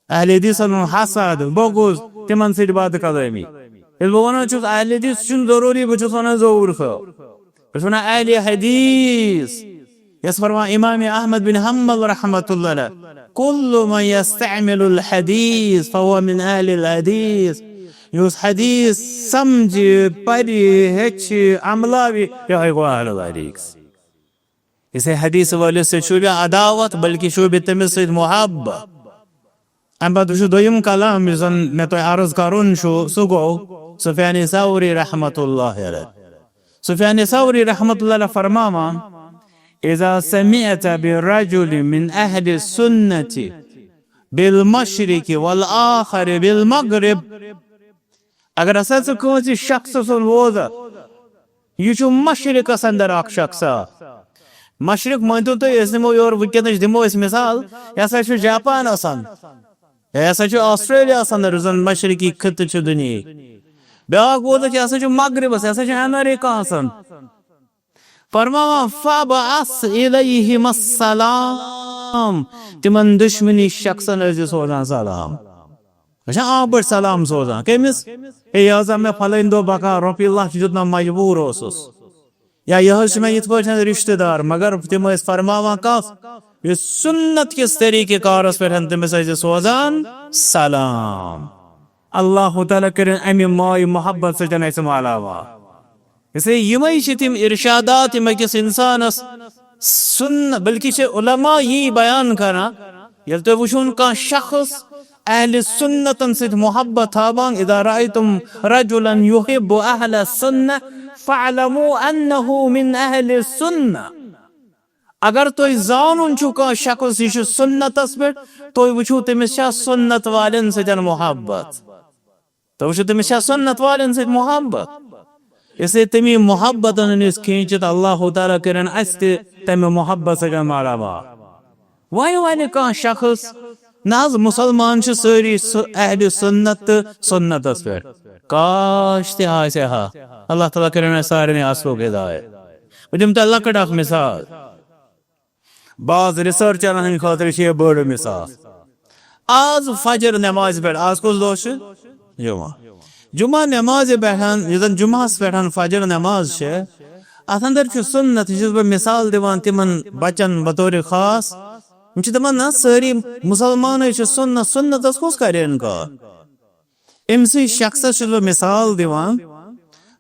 اہل حدیثن ہُنٛد حسد، بغض، تِمن سۭتۍ بد کلامی۔ ییٚلہِ بہٕ ونان چھُس اہل حدیث، چھُنہٕ ضروٗری بہٕ چھُس ونان ظہوٗر صٲب، بہٕ چھُس ونان اہل حدیث۔ یس فرمان امام احمد بن حنبل رحمۃ اللہ علیہ، کل من یستعمل الحدیث فهو من اہل الحدیث۔ یُس حدیث سمجھِ، پرِ، ہیٚچھِ، عملاوِ، یہے گوٚو اہل الحدیث۔ اسے حدیث وٲلِس سۭتۍ چھُ بیٚیہِ عداوت، بلکہِ چھُ بیٚیہِ تٔمِس سۭتۍ محبت۔ امہِ پتہٕ وٕچھو دوٚیِم کلام یُس زن مےٚ تۄہہِ عرض کرُن چھُ، سُہ گوٚو سفیان ثوری رحمۃ اللہ علیہ۔ سفیان ثوری رحمۃ اللہ علیہ فرماوان، اذا سمعت برجل من اہل السنة بالمشرق والآخر بالمغرب۔ اگر ہسا ژٕ کٲنٛسہِ شخص سُنٛد بوزکھ، یہِ چھُ مشرقس اندر اکھ شخصا۔ مشرق مٲنتو تُہۍ، أسۍ نِمو یور وٕنکیٚنٕچ دِمو أسۍ مثال، یہِ ہسا چھُ جاپانس اندر، یہِ ہسا چھُ آسٹریلیاہس اندر، یُس زن مشرقی خطہٕ چھُ دُنیہٕکۍ۔ بیٛاکھ بوزکھ، یہِ ہسا چھُ مغربس، یہِ ہسا چھُ امریکہس اندر۔ فرماوان، فَابْعَثْ إِلَيْهِمَ السَّلَامَ، تِمن دُشمنی شخصن ٲسۍ زِ سوزان سلام۔ اچھا، عام پٲٹھۍ سلام سوزان۔ کٔمِس؟ ہے، یہِ حظ آو مےٚ فلٲنۍ دۄہ بکار، رۄپیہِ لچھ دیُتنم، مجبوٗر اوسُس۔ یا یہِ حظ چھُ مےٚ یِتھ پٲٹھۍ رشتہٕ دار، مگر تِم ٲسۍ فرماوان کس؟ یُس سُنت کِس طریٖقہٕ کارس پٮ۪ٹھ تٔمِس ٲسۍ زِ سوزان سلام۔ اللہ تعالیٰ کٔرِن امہِ مایہِ محبت سۭتۍ اسہِ مالا مال۔ اس لیے یِمے چھِ تِم ارشادات یِم أکِس انسانس سُن-، بلکہِ چھِ علماء یی بیان کران، ییٚلہِ تُہۍ وٕچھُن کانٛہہ شخص اہل سنتن سۭتۍ محبت تھاوان، اذا رأیتم رجلا یحب اہل السنة فاعلموا انہ من اہل السنة۔ اگر تُہۍ زانُن چھُو کانٛہہ شخص یہِ چھُ سنتس پٮ۪ٹھ، تُہۍ وٕچھِو تٔمِس چھا سنت والٮ۪ن سۭتۍ محبت۔ تو وٕچھِو، تٔمِس چھا سُنت والٮ۪ن سۭتۍ محبت؟ اس لیے تٔمی محبتن أنۍ أسۍ کھیٖنچِتھ، اللہ تعالیٰ کٔرِن اَسہِ تہِ تَمہِ محبت سۭتۍ مالا مال۔ وۄنۍ وَنہِ کانٛہہ شخص، نہ حظ، مُسلمان چھِ سٲری سُ-، اہلِ سُنت تہٕ سُنتس پٮ۪ٹھ۔ کاش تہِ آسہِ ہا۔ اللہ تعالیٰ کٔرِن اَسہِ سارنٕے اَصلُک ہدایت۔ بہٕ دِمہٕ تۄہہِ لۄکٕٹ اکھ مثال۔ بعض ریسرچرن ہٕنٛدِ خٲطرٕ چھِ یہِ بٔڑ مثال۔ آز فجر نمازِ پٮ۪ٹھ، آز کُس دۄہ چھُ؟ جمعہ۔ جمعہ نمازِ پٮ۪ٹھ، یُس زن جمعہس پٮ۪ٹھ فجر نماز چھِ، اتھ اندر چھُ سُنت، یہِ چھُس بہٕ مثال دِوان تِمن بچن بطورِ خاص۔ یِم چھِ دپان، نہ، سٲری مسلمانٕے چھِ سُنت، سُنتس کُس کرِ انکار؟ أمۍ سٕے شخصس چھُس بہٕ مثال دِوان،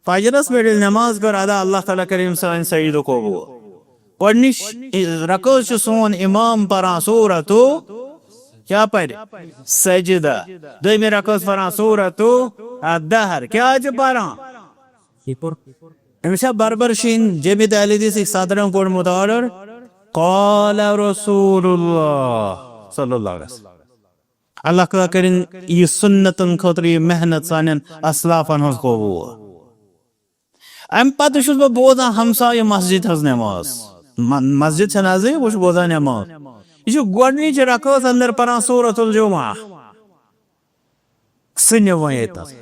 فجرس پٮ۪ٹھ ییٚلہِ نماز کٔر ادا، اللہ تعالیٰ کٔرِن سٲنۍ سجدٕ قبوٗل۔ گۄڈٕنِچ رکٲژ چھُ سون امام پران سورتُ، کیٛاہ پرِ؟ سجدہ۔ دوٚیمہِ رکٲژ پران سورتُ الدہر۔ کیٛاہ چھِ پران؟ أمِس چھا بربر شیٖن جیمہِ دہلی دِس أکۍ صدرن کوٚڑمُت آرڈر؟ قال رسول اللہ صلی اللہ علیہ وسلم۔ اللہ تعالیٰ کٔرِن یہِ سُنتن خٲطرٕ یہِ محنت سانٮ۪ن اسلافن ہٕنٛز قبوٗل۔ امہِ پتہٕ چھُس بہٕ بوزان ہمسایہِ مسجد ہٕنٛز نماز، م-، مسجد چھےٚ نزدیٖک، بہٕ چھُس بوزان نماز۔ یہِ چھُ گۄڈٕنِچ رکٲژ اندر پران سورۃ الجمعہ۔ سُہ نِوان ییٚتہِ نَس۔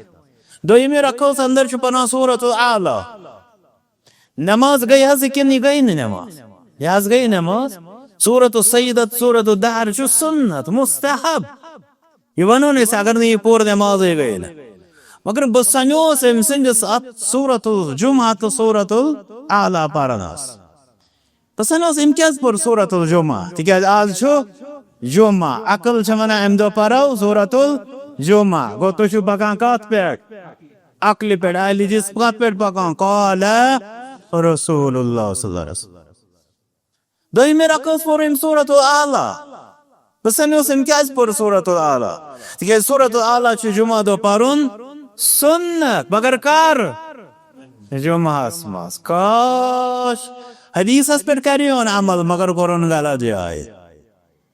دوٚیمہِ رکٲژ اندر چھُ پران سورۃ الاعلیٰ۔ نماز گٔے حظ کِنہٕ یہِ گٔے نہٕ نماز؟ یہِ حظ گٔے نماز۔ سورۃ السجدہ، سورۃ الدہر چھُ سُنت، مستحب۔ یہِ وَنو نہٕ أسۍ اگر نہٕ یہِ پوٗرٕ نمازٕے گٔے نہٕ۔ مگر بہٕ سَنیوس أمۍ سٕنٛدِس اَتھ سورۃ الجمعہ تہٕ سورۃ الاعلیٰ پرنَس۔ تہٕ سَنیوس أمۍ کیٛازِ پوٚر سورۃ الجمعہ؟ تِکیٛازِ آز چھُ جمعہ۔ عقل چھِ وَنان اَمہِ دۄہ پَرو سورۃ الجمعہ۔ گوٚو تُہۍ چھِو پَکان کَتھ پٮ۪ٹھ؟ عقلہِ پٮ۪ٹھ، اہلِ حدیث کَتھ پٮ۪ٹھ پَکان؟ قال رسول اللہ صلی اللہ علیہ وسلم۔ دوٚیمہِ رکٲژ پوٚر أمۍ سورۃ الاعلیٰ۔ بہٕ سَنیوس أمۍ کیٛازِ پوٚر سورۃ الاعلیٰ؟ تِکیٛازِ سورۃ الاعلیٰ چھُ جمعہ دۄہ پَرُن سُنت، مگر کر؟ جمعہس منٛز۔ کاش حدیثس پٮ۪ٹھ کریون عمل، مگر کوٚرُن غلط جایہِ۔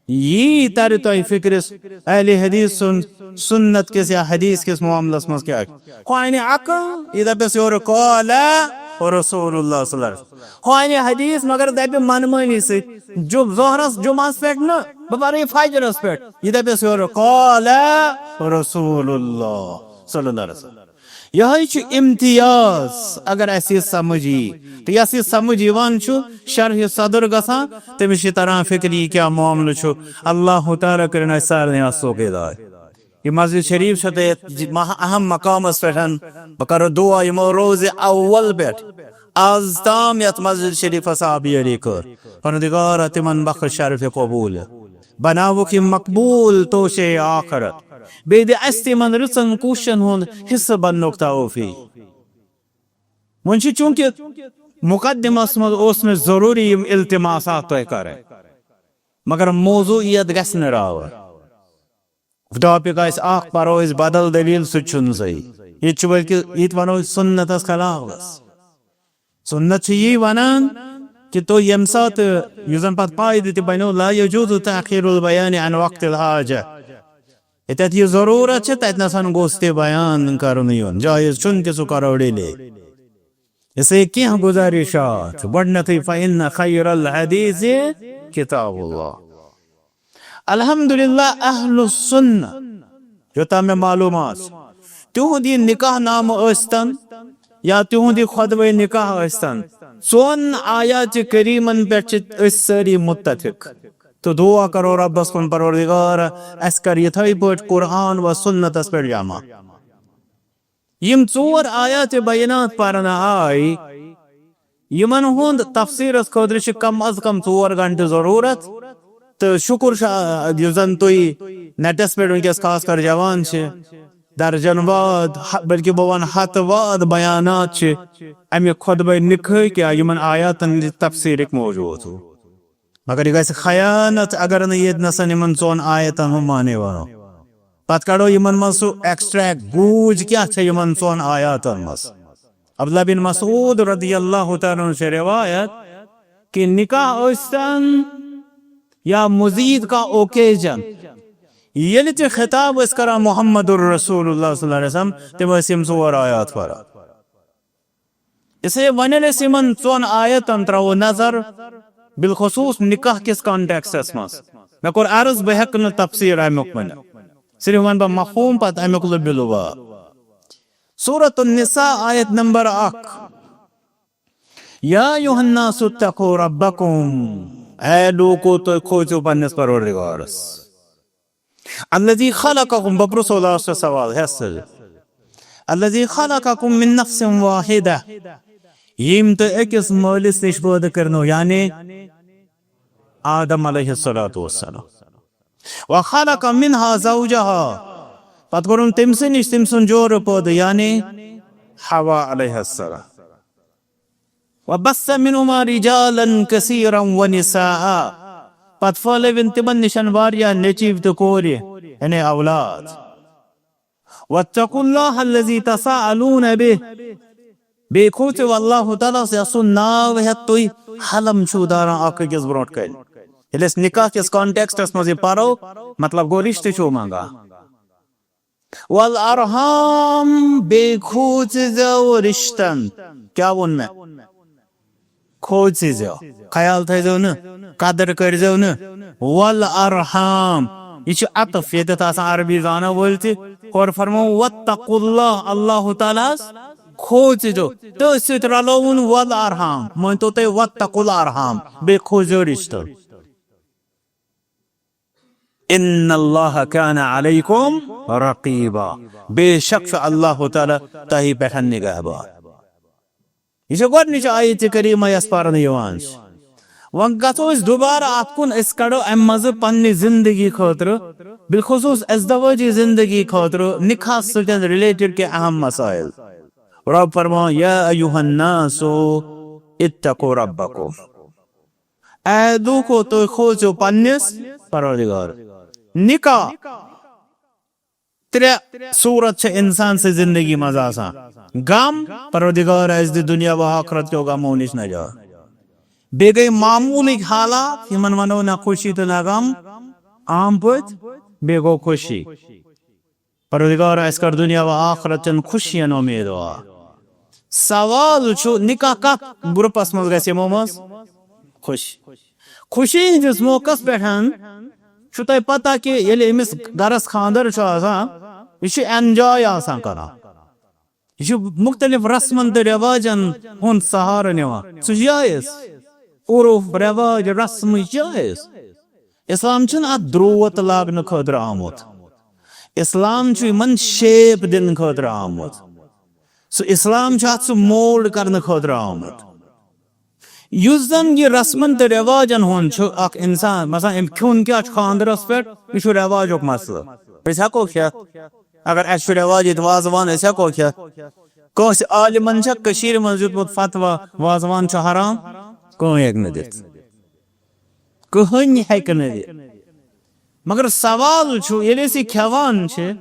یی ترِ تۄہہِ فکرس، اہل حدیث سُنٛد سُنت کِس یا حدیث کِس معاملس منٛز کیٛاہ چھُ؟ ہۄنہِ عقل، یہِ دپٮ۪س یورٕ قال رسول اللہ صلی اللہ علیہ وسلم۔ ہۄنہِ حدیث، مگر دپہِ منمٲنی سۭتۍ، جم-، ظہرس، جمعس پٮ۪ٹھ نہٕ، بہٕ پرٕ یہِ فجرس پٮ۪ٹھ۔ یہِ دپٮ۪س یورٕ قال رسول اللہ صلی اللہ علیہ وسلم۔ یہے چھُ امتیاز، اگر اسہِ یہِ سمجھ یی۔ تہٕ یس یہِ سمجھ یِوان چھُ، شرح صدر گژھان، تٔمِس چھِ تران فکر، یہِ کیٛاہ معاملہٕ چھُ۔ اللہ تعالیٰ کٔرِن اسہِ سارنٕے آسوق ہدایت۔ یہِ مسجد شریف چھےٚ تۄہہِ یتھ مح-، اہم مقامس پٮ۪ٹھ۔ بہٕ کرٕ دعا یِمو روزِ اول پٮ۪ٹھ آز تام یتھ مسجد شریفس آبیٲری کٔر۔ پروردگارا، تِمن بخش شرف قبول۔ بناوُکھ یہِ مقبول توشے آخرت۔ بیٚیہِ دِ اسہِ تہِ یِمن رٕژن کوٗششن ہُنٛد حصہٕ بننُک توفیق۔ وۄنۍ چھُ چوٗنٛکہِ مقدمس منٛز اوس مےٚ ضروٗری یِم التماسات تۄہہِ کرٕنۍ، مگر موضوعیت گژھِ نہٕ راوٕر۔ ٹاپک آسہِ اکھ، پرو أسۍ بدل دلیل، سُہ تہِ چھُنہٕ صحیح۔ یہِ تہِ چھُ بلکہِ، یہِ تہِ ونو أسۍ سنتس خلاف گژھ۔ سنت چھُ یی ونان کہِ تُہۍ ییٚمہِ ساتہٕ، یُس زن پتہٕ فٲیدٕ تہِ بنیو، لا یجوز تاخیر البیان عن وقت الحاجہ۔ ییٚتٮ۪تھ یہِ ضروٗرت چھِ، تتہِ نسن گوٚژھ تہِ بیان کرنہٕ یُن، جٲیز چھُنہٕ کہِ سُہ کرو ڈیلے۔ اسے کینٛہہ گزارشات۔ گۄڈٕنیتھٕے، فإن خیر الحدیث کتاب اللہ۔ الحمدللہ، اہل السنہ، یوتاہ مےٚ معلوم آسہِ، تِہُنٛد یہِ نکاح نامہٕ ٲسۍتن یا تِہُنٛد یہِ خطبہ نکاح ٲسۍتن، ژۄن آیات کریمن پٮ۪ٹھ چھِ أسۍ سٲری متفق۔ تہٕ دعا کرو رۄبس کُن، پروردگار، اسہِ کر یِتھے پٲٹھۍ قرآن و سنتس پٮ۪ٹھ جمع۔ یِم ژور آیات بینات پرنہٕ آے، یِمن ہُنٛد تفسیرس خٲطرٕ چھِ کم از کم ژور گھنٹہٕ ضروٗرت۔ تہٕ شُکر چھُ، آ، یُس زن تُہۍ نیٹس پٮ۪ٹھ وٕنکیٚس خاص کر جوان چھِ، درجن واد، ہ-، بلکہِ بہٕ ونہٕ ہتہٕ واد بیانات چھِ امہِ خطبہ نکاح کہِ یِمن آیاتن ہٕنٛدِ تفسیرٕکۍ موجود۔ مگر یہِ گژھِ خیانت اگر نہٕ ییٚتہِ نسن یِمن ژۄن آیتن ہُنٛد معنی ونو۔ پتہٕ کڑو یِمن منٛز سُہ ایکسٹریکٹ، گوٗج کیٛاہ چھےٚ یِمن ژۄن آیاتن منٛز۔ عبداللہ بن مسعود رضی اللہ تعالیٰ عنہ چھےٚ روایت کہِ نکاح ٲسۍتن یا مزید کانٛہہ اوکیجن، ییٚلہِ تہِ خطاب ٲسۍ کران محمد الرسول اللہ صلی اللہ علیہ وسلم، تِم ٲسۍ یِم ژور آیات پران۔ اسے وۄنۍ ییٚلہِ أسۍ یِمن ژۄن آیتن ترٛاوو نظر، بالخصوص نکاح کِس کانٹیکسٹس منٛز، مےٚ کوٚر عرض، بہٕ ہٮ۪کہٕ نہٕ تفسیٖر امیُک ؤنِتھ، صرف ونہٕ بہٕ مفہوم، پتہٕ امیُک لُبہِ لُباب۔ سورۃ النساء، آیت نمبر اکھ، یا ایھا الناس اتقوا ربکم، اے لوٗکو، تُہۍ کھوژِو پننِس پروردگارس۔ الذی خلقکم، بہٕ پرٛژھو لاسٹس سوال، ہیس سا۔ الذی خلقکم من نفس واحدہ، ییٚمۍ تۄہہِ أکِس مٲلِس نِش پٲدٕ کٔرنو، یعنی آدم علیہ الصلوۃ والسلام۔ وخلق منها زوجها، پتہٕ کوٚرُن تٔمۍ سٕے نِش تٔمۍ سُنٛد جورٕ پٲدٕ، یعنی حوا علیہ السلام۔ وبث منهما رجالا كثيرا ونساء، پتہٕ پھٲلٲوِن تِمن نِشن واریاہ نیٚچِو تہٕ کورِ، یعنی اولاد۔ واتقوا الله الذي تساءلون به، بیٚیہِ کھوژِو اللہ تعالیٰ ہس، یسُنٛد ناو ہٮ۪تھ تُہۍ حلم چھِو داران اکھ أکِس برونٛٹھ کنہِ۔ ییٚلہِ أسۍ نکاح کِس کانٹیکسٹس منٛز یہِ پرو، مطلب گوٚو رشتہٕ چھِو منٛگان۔ والارحام، بیٚیہِ کھوژِزیو رشتن۔ کیٛاہ ووٚن مےٚ؟ کھوژِزیو، خیال تھٲیزیو نہٕ، قدر کٔرزیو نہٕ۔ والارحام، یہِ چھُ عطف، ییٚتٮ۪تھ آسان عربی زانن وٲلۍ تہِ۔ ہورٕ فرموو واتقوا اللہ، اللہ تعالیٰ ہس کھوژِزیو۔ تٔتھۍ سۭتۍ رلووُن والارحام، مٲنتو تُہۍ واتقوا الارحام، بیٚیہِ کھوژزیو رشتہٕ۔ ان اللہ کان علیکم رقیبا، بے شک چھُ اللہ تعالیٰ تۄہہِ پٮ۪ٹھ نگہبان۔ یہِ چھےٚ گۄڈٕنِچ آیت کریمہ یۄس پرنہٕ یِوان چھِ۔ وۄنۍ گژھو أسۍ دُبارٕ اتھ کُن، أسۍ کڑو امہِ منٛزٕ پننہِ زندگی خٲطرٕ، بالخصوص ازدواجی زندگی خٲطرٕ نکاح سۭتۍ ریلیٹڈ کینٛہہ اہم مسائل۔ رب فرمان، یا ایھا الناس اتقوا ربکم، اے لوٗکو، تُہۍ کھوژِو پننِس پروردگار۔ نکاح، ترٛےٚ صورت چھِ انسان سٕنٛز زندگی منٛز آسان۔ غم، پروردگار، اَسہِ دِ دنیا و آخرت کیو غمو نِش نجات۔ بیٚیہِ گٔے معموٗلٕکۍ حالات، یِمن ونو نہ خوشی تہٕ نہ غم، عام پٲٹھۍ، بیٚیہِ گوٚو خوشی۔ پروردگار، اَسہِ کر دنیا و آخرت چٮ۪ن خوشین امیدوار۔ سوال چھُ، نکاح کتھ گروپس منٛز گژھِ یِمو منٛز؟ خوشی۔ خوشی ہٕنٛدِس موقعس پٮ۪ٹھ چھُ تۄہہِ پتہ کہِ ییٚلہِ أمِس گرس خانٛدر چھُ آسان، یہِ چھُ انجوے آسان کران۔ یہِ چھُ مُختٔلِف رسمن تہٕ رٮ۪واجن ہُنٛد سہارٕ نِوان۔ سُہ چھُ جٲیِز۔ عرف، رٮ۪واج، رسمہٕ چھِ جٲیِز۔ اسلام چھُنہٕ اتھ درٛوت لاگنہٕ خٲطرٕ آمُت۔ اسلام چھُ یِمن شیپ دِنہٕ خٲطرٕ آمُت۔ سُہ اسلام چھُ اتھ سُہ مولڈ کرنہٕ خٲطرٕ آمُت۔ یُس زن یہِ رسمن تہٕ رٮ۪واجن ہُنٛد چھُ اکھ انسان، مثلاً، أمۍ کھیوٚن کیٛاہ چھُ خانٛدرس پٮ۪ٹھ، یہِ چھُ رٮ۪واجُک مسلہٕ۔ أسۍ ہٮ۪کو کھٮ۪تھ، اگر اَسہِ چھُ رٮ۪واج ییٚتہِ وازوان، أسۍ ہٮ۪کو کھٮ۪تھ۔ کٲنٛسہِ عالمن چھا کٔشیٖرِ منٛز دیُتمُت فتوا وازوان چھُ حرام؟ کٕہٕنۍ ہیٚکہِ نہٕ دِتھ، کٕہٕنۍ ہیٚکہِ نہٕ دِتھ۔ مگر سوال چھُ، ییٚلہِ أسۍ یہِ کھٮ۪وان چھِ،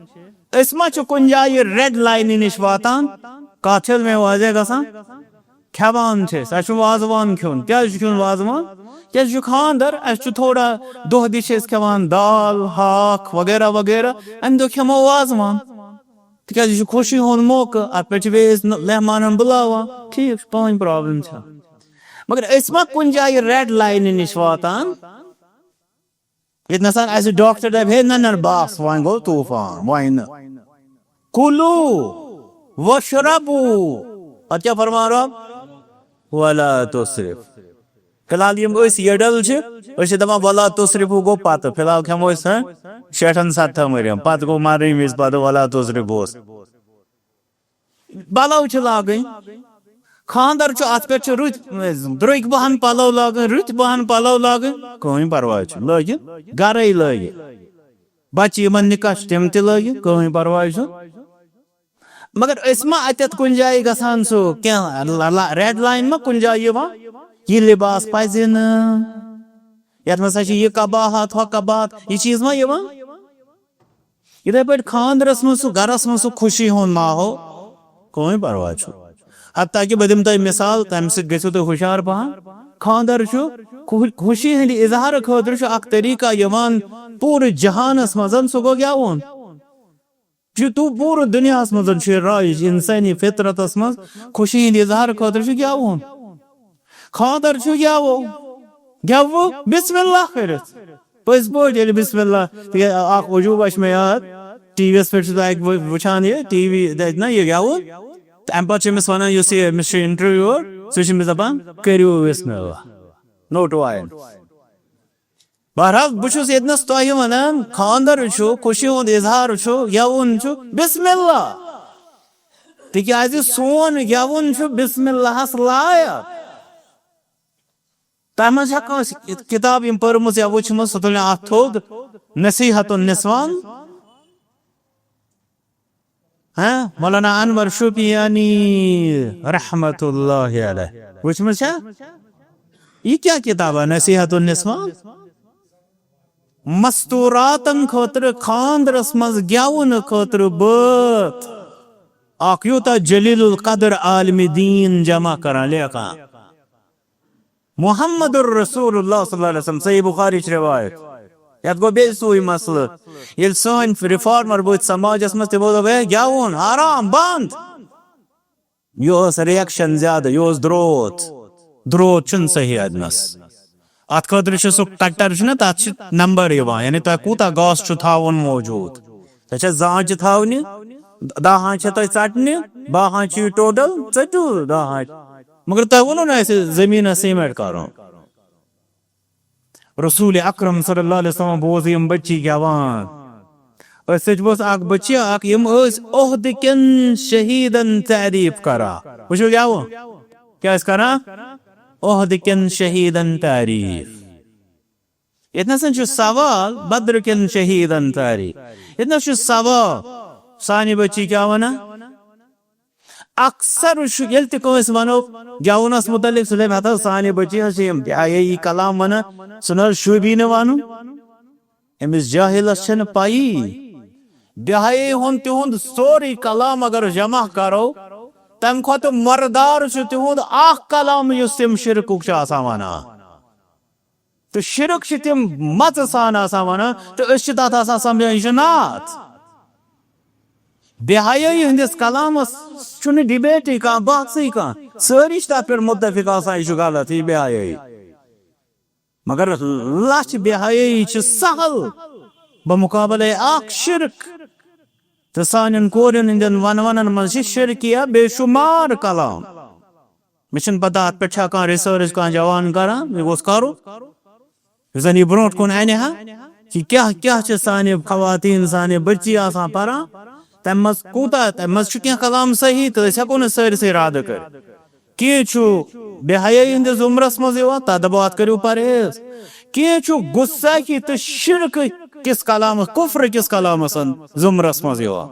أسۍ ما چھِ کُنہِ جایہِ ریڈ لاینہِ نِش واتان؟ کتھ چھِ حظ مےٚ واضح گژھان؟ کھٮ۪وان چھِ أسۍ، اَسہِ چھُ وازوان کھیوٚن۔ کیٛازِ چھُ کھیوٚن وازوان؟ کیٛازِ چھُ خانٛدر، اَسہِ چھُ تھوڑا دۄہ دِش چھِ أسۍ کھٮ۪وان دال، ہاکھ وغیرہ وغیرہ، اَمہِ دۄہ کھٮ۪مو وازوان۔ تِکیٛازِ یہِ چھُ خوشی ہُنٛد موقعہٕ، اَتھ پٮ۪ٹھ چھِ بیٚیہِ أسۍ نہٕ مہمانن بُلاوان۔ ٹھیٖک چھُ، پٲنۍ پرابلم چھےٚ۔ مگر أسۍ ما کُنہِ جایہِ ریڈ لاینہِ نِش واتان؟ ییٚتہِ نَسَن اَسہِ ڈاکٹر دَپہِ، "ہے، نہ، نہ، بس، وۄنۍ گوٚو طوٗفان، وۄنۍ نہٕ۔" کُلوٗ وَشرَبوٗ۔ اَتھ کیٛاہ فرمان رب؟ وَلا تُسرِف۔ فی الحال یِم أسۍ یٔڈل چھِ، أسۍ چھِ دَپان، "وَلا تُسرِفوٗ" گوٚو پَتہٕ۔ فی الحال کھٮ۪مو أسۍ، ہہ، شیٹھن ستتھن ؤرین۔ پَتہٕ گوٚو مَرنہٕ وِزِ، پَتہٕ وَلا تُسرِف اوس۔ پَلو چھِ لاگٕنۍ۔ خانٛدر چھُ، اَتھ پٮ۪ٹھ چھِ رٕتۍ، درٛوٚگۍ پَہن پَلو لاگٕنۍ، رٕتۍ پَہن پَلو لاگٕنۍ۔ کٕہٕنۍ پَرواے چھُنہٕ، لٲگِو، گَرَے لٲگِو۔ بَچہٕ یِمَن نِکاح چھُ، تِم تہِ لٲگِو، کٕہٕنۍ پَرواے چھُنہٕ۔ مگر أسۍ ما اَتٮ۪تھ کُنہِ جایہِ گژھان سُہ کینٛہہ ل-، ل-، ریڈ لاین ما کُنہِ جایہِ یِوان؟ یہِ لباس پَزِ نہٕ، یَتھ منٛز ہسا چھِ یہِ قباحت، ہۄ قباحت، یہِ چیٖز ما یِوان؟ یِتھَے پٲٹھۍ خانٛدرَس منٛز سُہ، گَرَس منٛز سُہ خوشی ہُنٛد ماحول، کٕہٕنۍ پَرواے چھُنہٕ۔ حتیٰ کہِ بہٕ دِمہٕ تۄہہِ مِثال، تَمہِ سۭتۍ گٔژھِو تُہۍ ہُشار پَہَن۔ خانٛدر چھُ خو-، خوشی ہٕنٛدِ اظہارٕ خٲطرٕ چھُ اَکھ طریٖقہ یِوان پوٗرٕ جہانَس منٛز، سُہ گوٚو گٮ۪وُن۔ چھُ تو پوٗرٕ دُنیاہَس منٛز چھُ یہِ رٲیِج، اِنسٲنی فطرتَس منٛز خوشی ہِنٛدِ اظہار خٲطرٕ چھُ گٮ۪وُن۔ خانٛدر چھُ گٮ۪وو، گٮ۪وو بسم اللہ کٔرِتھ۔ پٔزۍ پٲٹھۍ ییٚلہِ بسم اللہ، تِکیٛازِ اَکھ عجوٗبہ چھُ مےٚ یاد، ٹی وی یَس پٮ۪ٹھ چھُس بہٕ اَکہِ وِ-، وٕچھان یہِ، ٹی وی دَپہِ نہ یہِ گٮ۪وُن۔ تہٕ اَمہِ پَتہٕ چھُ أمِس وَنان، یُس یہِ، أمِس چھُ انٹرویو، سُہ چھُ أمِس دَپان، "کٔرِو بسم اللہ، نوٹو آیَن۔" بہرحال، بہٕ چھُس ییٚتنَس تۄہہِ وَنان، خانٛدر چھُ، خوشی ہُنٛد اظہار چھُ، گٮ۪وُن چھُ، بسم اللہ۔ تِکیٛازِ سون گٮ۪وُن چھُ بسم اللہَس لایق۔ تَتھ منٛز چھےٚ کٲنٛسہِ کِتاب یِم پٔرمٕژ یا وٕچھمٕژ، سۄ تُلہِ اَتھ تھوٚد، نصیحت النسوان۔ ہاں، مولانا انور شوپیانی رحمت اللہ علیہ۔ وٕچھمٕژ چھا؟ یہِ کیٛاہ کِتاب ہے نصیحت النسوان؟ مستوراتن خٲطرٕ، خانٛدرس منٛز گٮ۪ونہٕ خٲطرٕ بٲتھ۔ اکھ یوٗتاہ جلیل القدر عالم دین جمع کران، لیکھان۔ محمد الرسول اللہ صلی اللہ علیہ وسلم، صحیح بخاری چھِ روایت۔ یتھ گوٚو بیٚیہِ سُے مسلہٕ۔ ییٚلہِ سٲنۍ ریفارمر وٲتۍ سماجس منٛز، تِمو دوٚپ، "ہے، گٮ۪وُن حرام، بنٛد۔" یہِ اوس ریکشن زیادٕ، یہِ اوس درٛوت۔ درٛوت چھُنہٕ صحیح اتنس۔ اتھ خٲطرٕ چھُ سُہ کٹر چھُنہ، تتھ چھِ نمبر یِوان، یعنی تۄہہِ کوٗتاہ گاسہٕ چھُ تھاوُن موجود۔ تۄہہِ چھےٚ زانچہِ تھاونہِ، دَہَن چھےٚ تۄہہِ ژَٹنہِ، بَہَن چھِ یہِ ٹوٹل، ژٔٹِو دَہَن۔ مگر تۄہہِ ووٚنوُ نہٕ اَسہِ زٔمیٖنَس سیٖمٮ۪نٛٹ کَرُن۔ رسول اکرم صلی اللہ علیہ وسلم بوز یِم بٔچی گٮ۪وان۔ أتھۍ سۭتۍ بوز اکھ بٔچی اکھ، یِم ٲسۍ عہدٕ کٮ۪ن شہیٖدن تعریٖف کران۔ وٕچھِو گٮ۪وُن۔ کیٛاہ ٲسۍ کران؟ عہدٕ کٮ۪ن شہیٖدن تعریٖف۔ ییٚتہِ نَسَن چھُ سوال بدر کٮ۪ن شہیٖدن تعریٖف۔ ییٚتہِ نَس چھُ سوال، سانہِ بٔچی کیٛاہ وَنان؟ اکثر چھُ ییٚلہِ تہِ کٲنٛسہِ وَنو گٮ۪وُنَس مُتعلِق، سُہ دَپہِ، "ہَتہٕ حظ سانہِ بٔچی حظ چھِ یِم بے حیٲیی کلام وَنان، سُہ نہ حظ شوٗبی نہٕ وَنُن۔" أمِس جاہِلَس چھَنہٕ پَیی۔ بے حیٲیی ہُنٛد تِہُنٛد سورُے کلام اگر جمع کَرو، تَمہِ کھۄتہٕ مردار چھُ تِہُنٛد اَکھ کلام یُس تِم شِرکُک چھِ آسان وَنان۔ تہٕ شِرک چھِ تِم مَژٕ سان آسان وَنان، تہٕ أسۍ چھِ تَتھ آسان سَمجھان، یہِ چھُ نعت۔ بے حیٲیی ہٕنٛدِس کلامَس چھُنہٕ ڈِبیٹٕے کانٛہہ، بحثٕے کانٛہہ۔ سٲری چھِ تَتھ پٮ۪ٹھ مُتفِق آسان، یہِ چھُ غلط، یہِ بے حیٲیی۔ مگر لَچھ بے حیٲیی چھِ سہل بمقابلے اَکھ شِرک۔ تہٕ سانٮ۪ن کورٮ۪ن ہٕنٛدٮ۪ن ونونن منٛز چھِ شرکیہ بے شمار کلام۔ مےٚ چھُنہٕ پتہ اتھ پٮ۪ٹھ چھا کانٛہہ ریسرچ کانٛہہ جوان کران، مےٚ گوٚژھ کرُن۔ یُس زن یہِ برونٛٹھ کُن انہِ ہا، کہِ کیٛاہ کیٛاہ چھِ سانہِ خواتین، سانہِ بچی آسان پران، تمہِ منٛز کوٗتاہ، تمہِ منٛز چھُ کینٛہہ کلام صحیح تہٕ أسۍ ہٮ۪کو نہٕ سٲرسٕے رد کٔرِتھ۔ کینٛہہ چھُ بے حیٲیی ہٕنٛدِس زُمرس منٛز یِوان، تتھ دپو اتھ کٔرِو پرہیز۔ کینٛہہ چھُ گُستٲخی تہٕ شرکہٕ کِس کلامس، کفر کِس کلامس زُمرس منٛز یِوان۔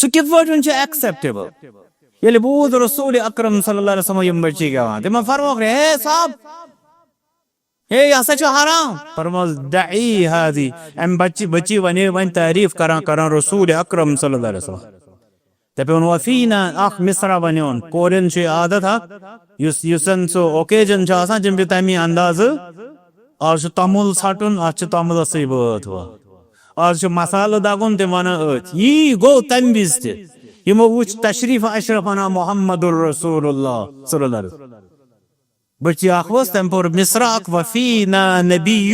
سُہ کِتھ پٲٹھۍ چھُ ایکسیپٹیبل؟ ییٚلہِ بوٗز رسول اکرم صلی اللہ علیہ وسلم یِم بچی گٮ۪وان، تِمن فرموکھ، ہے صاحب، ہے، یہِ ہسا چھُ حرام۔ فرموس، دعی ہادی، امہِ بچی، بچی ونے وۄنۍ تعریف کران کران رسول اکرم صلی اللہ علیہ وسلم۔ دپیون، وفینا، اکھ مصرع ونیون، کورٮ۪ن چھُ یہِ عادت اکھ، یُس، یُس زن سُہ اوکیجن چھُ آسان، تِم چھِ تمی اندازٕ، آز چھُ توٚمُل ژھٹُن، اتھ چھُ توٚملس سۭتۍ بٲتھ وٲتھ، آز چھُ مسالہٕ دگُن، تِم ونان أتھۍ۔ یی گوٚو تمہِ وِزِ تہِ، یِمو وُچھ تشریف اشرف انا محمد رسول اللہ صلی اللہ علیہ وسلم۔ بچی اکھ ؤژھ، تٔمۍ پوٚر مصرع اکھ، وفینا نبی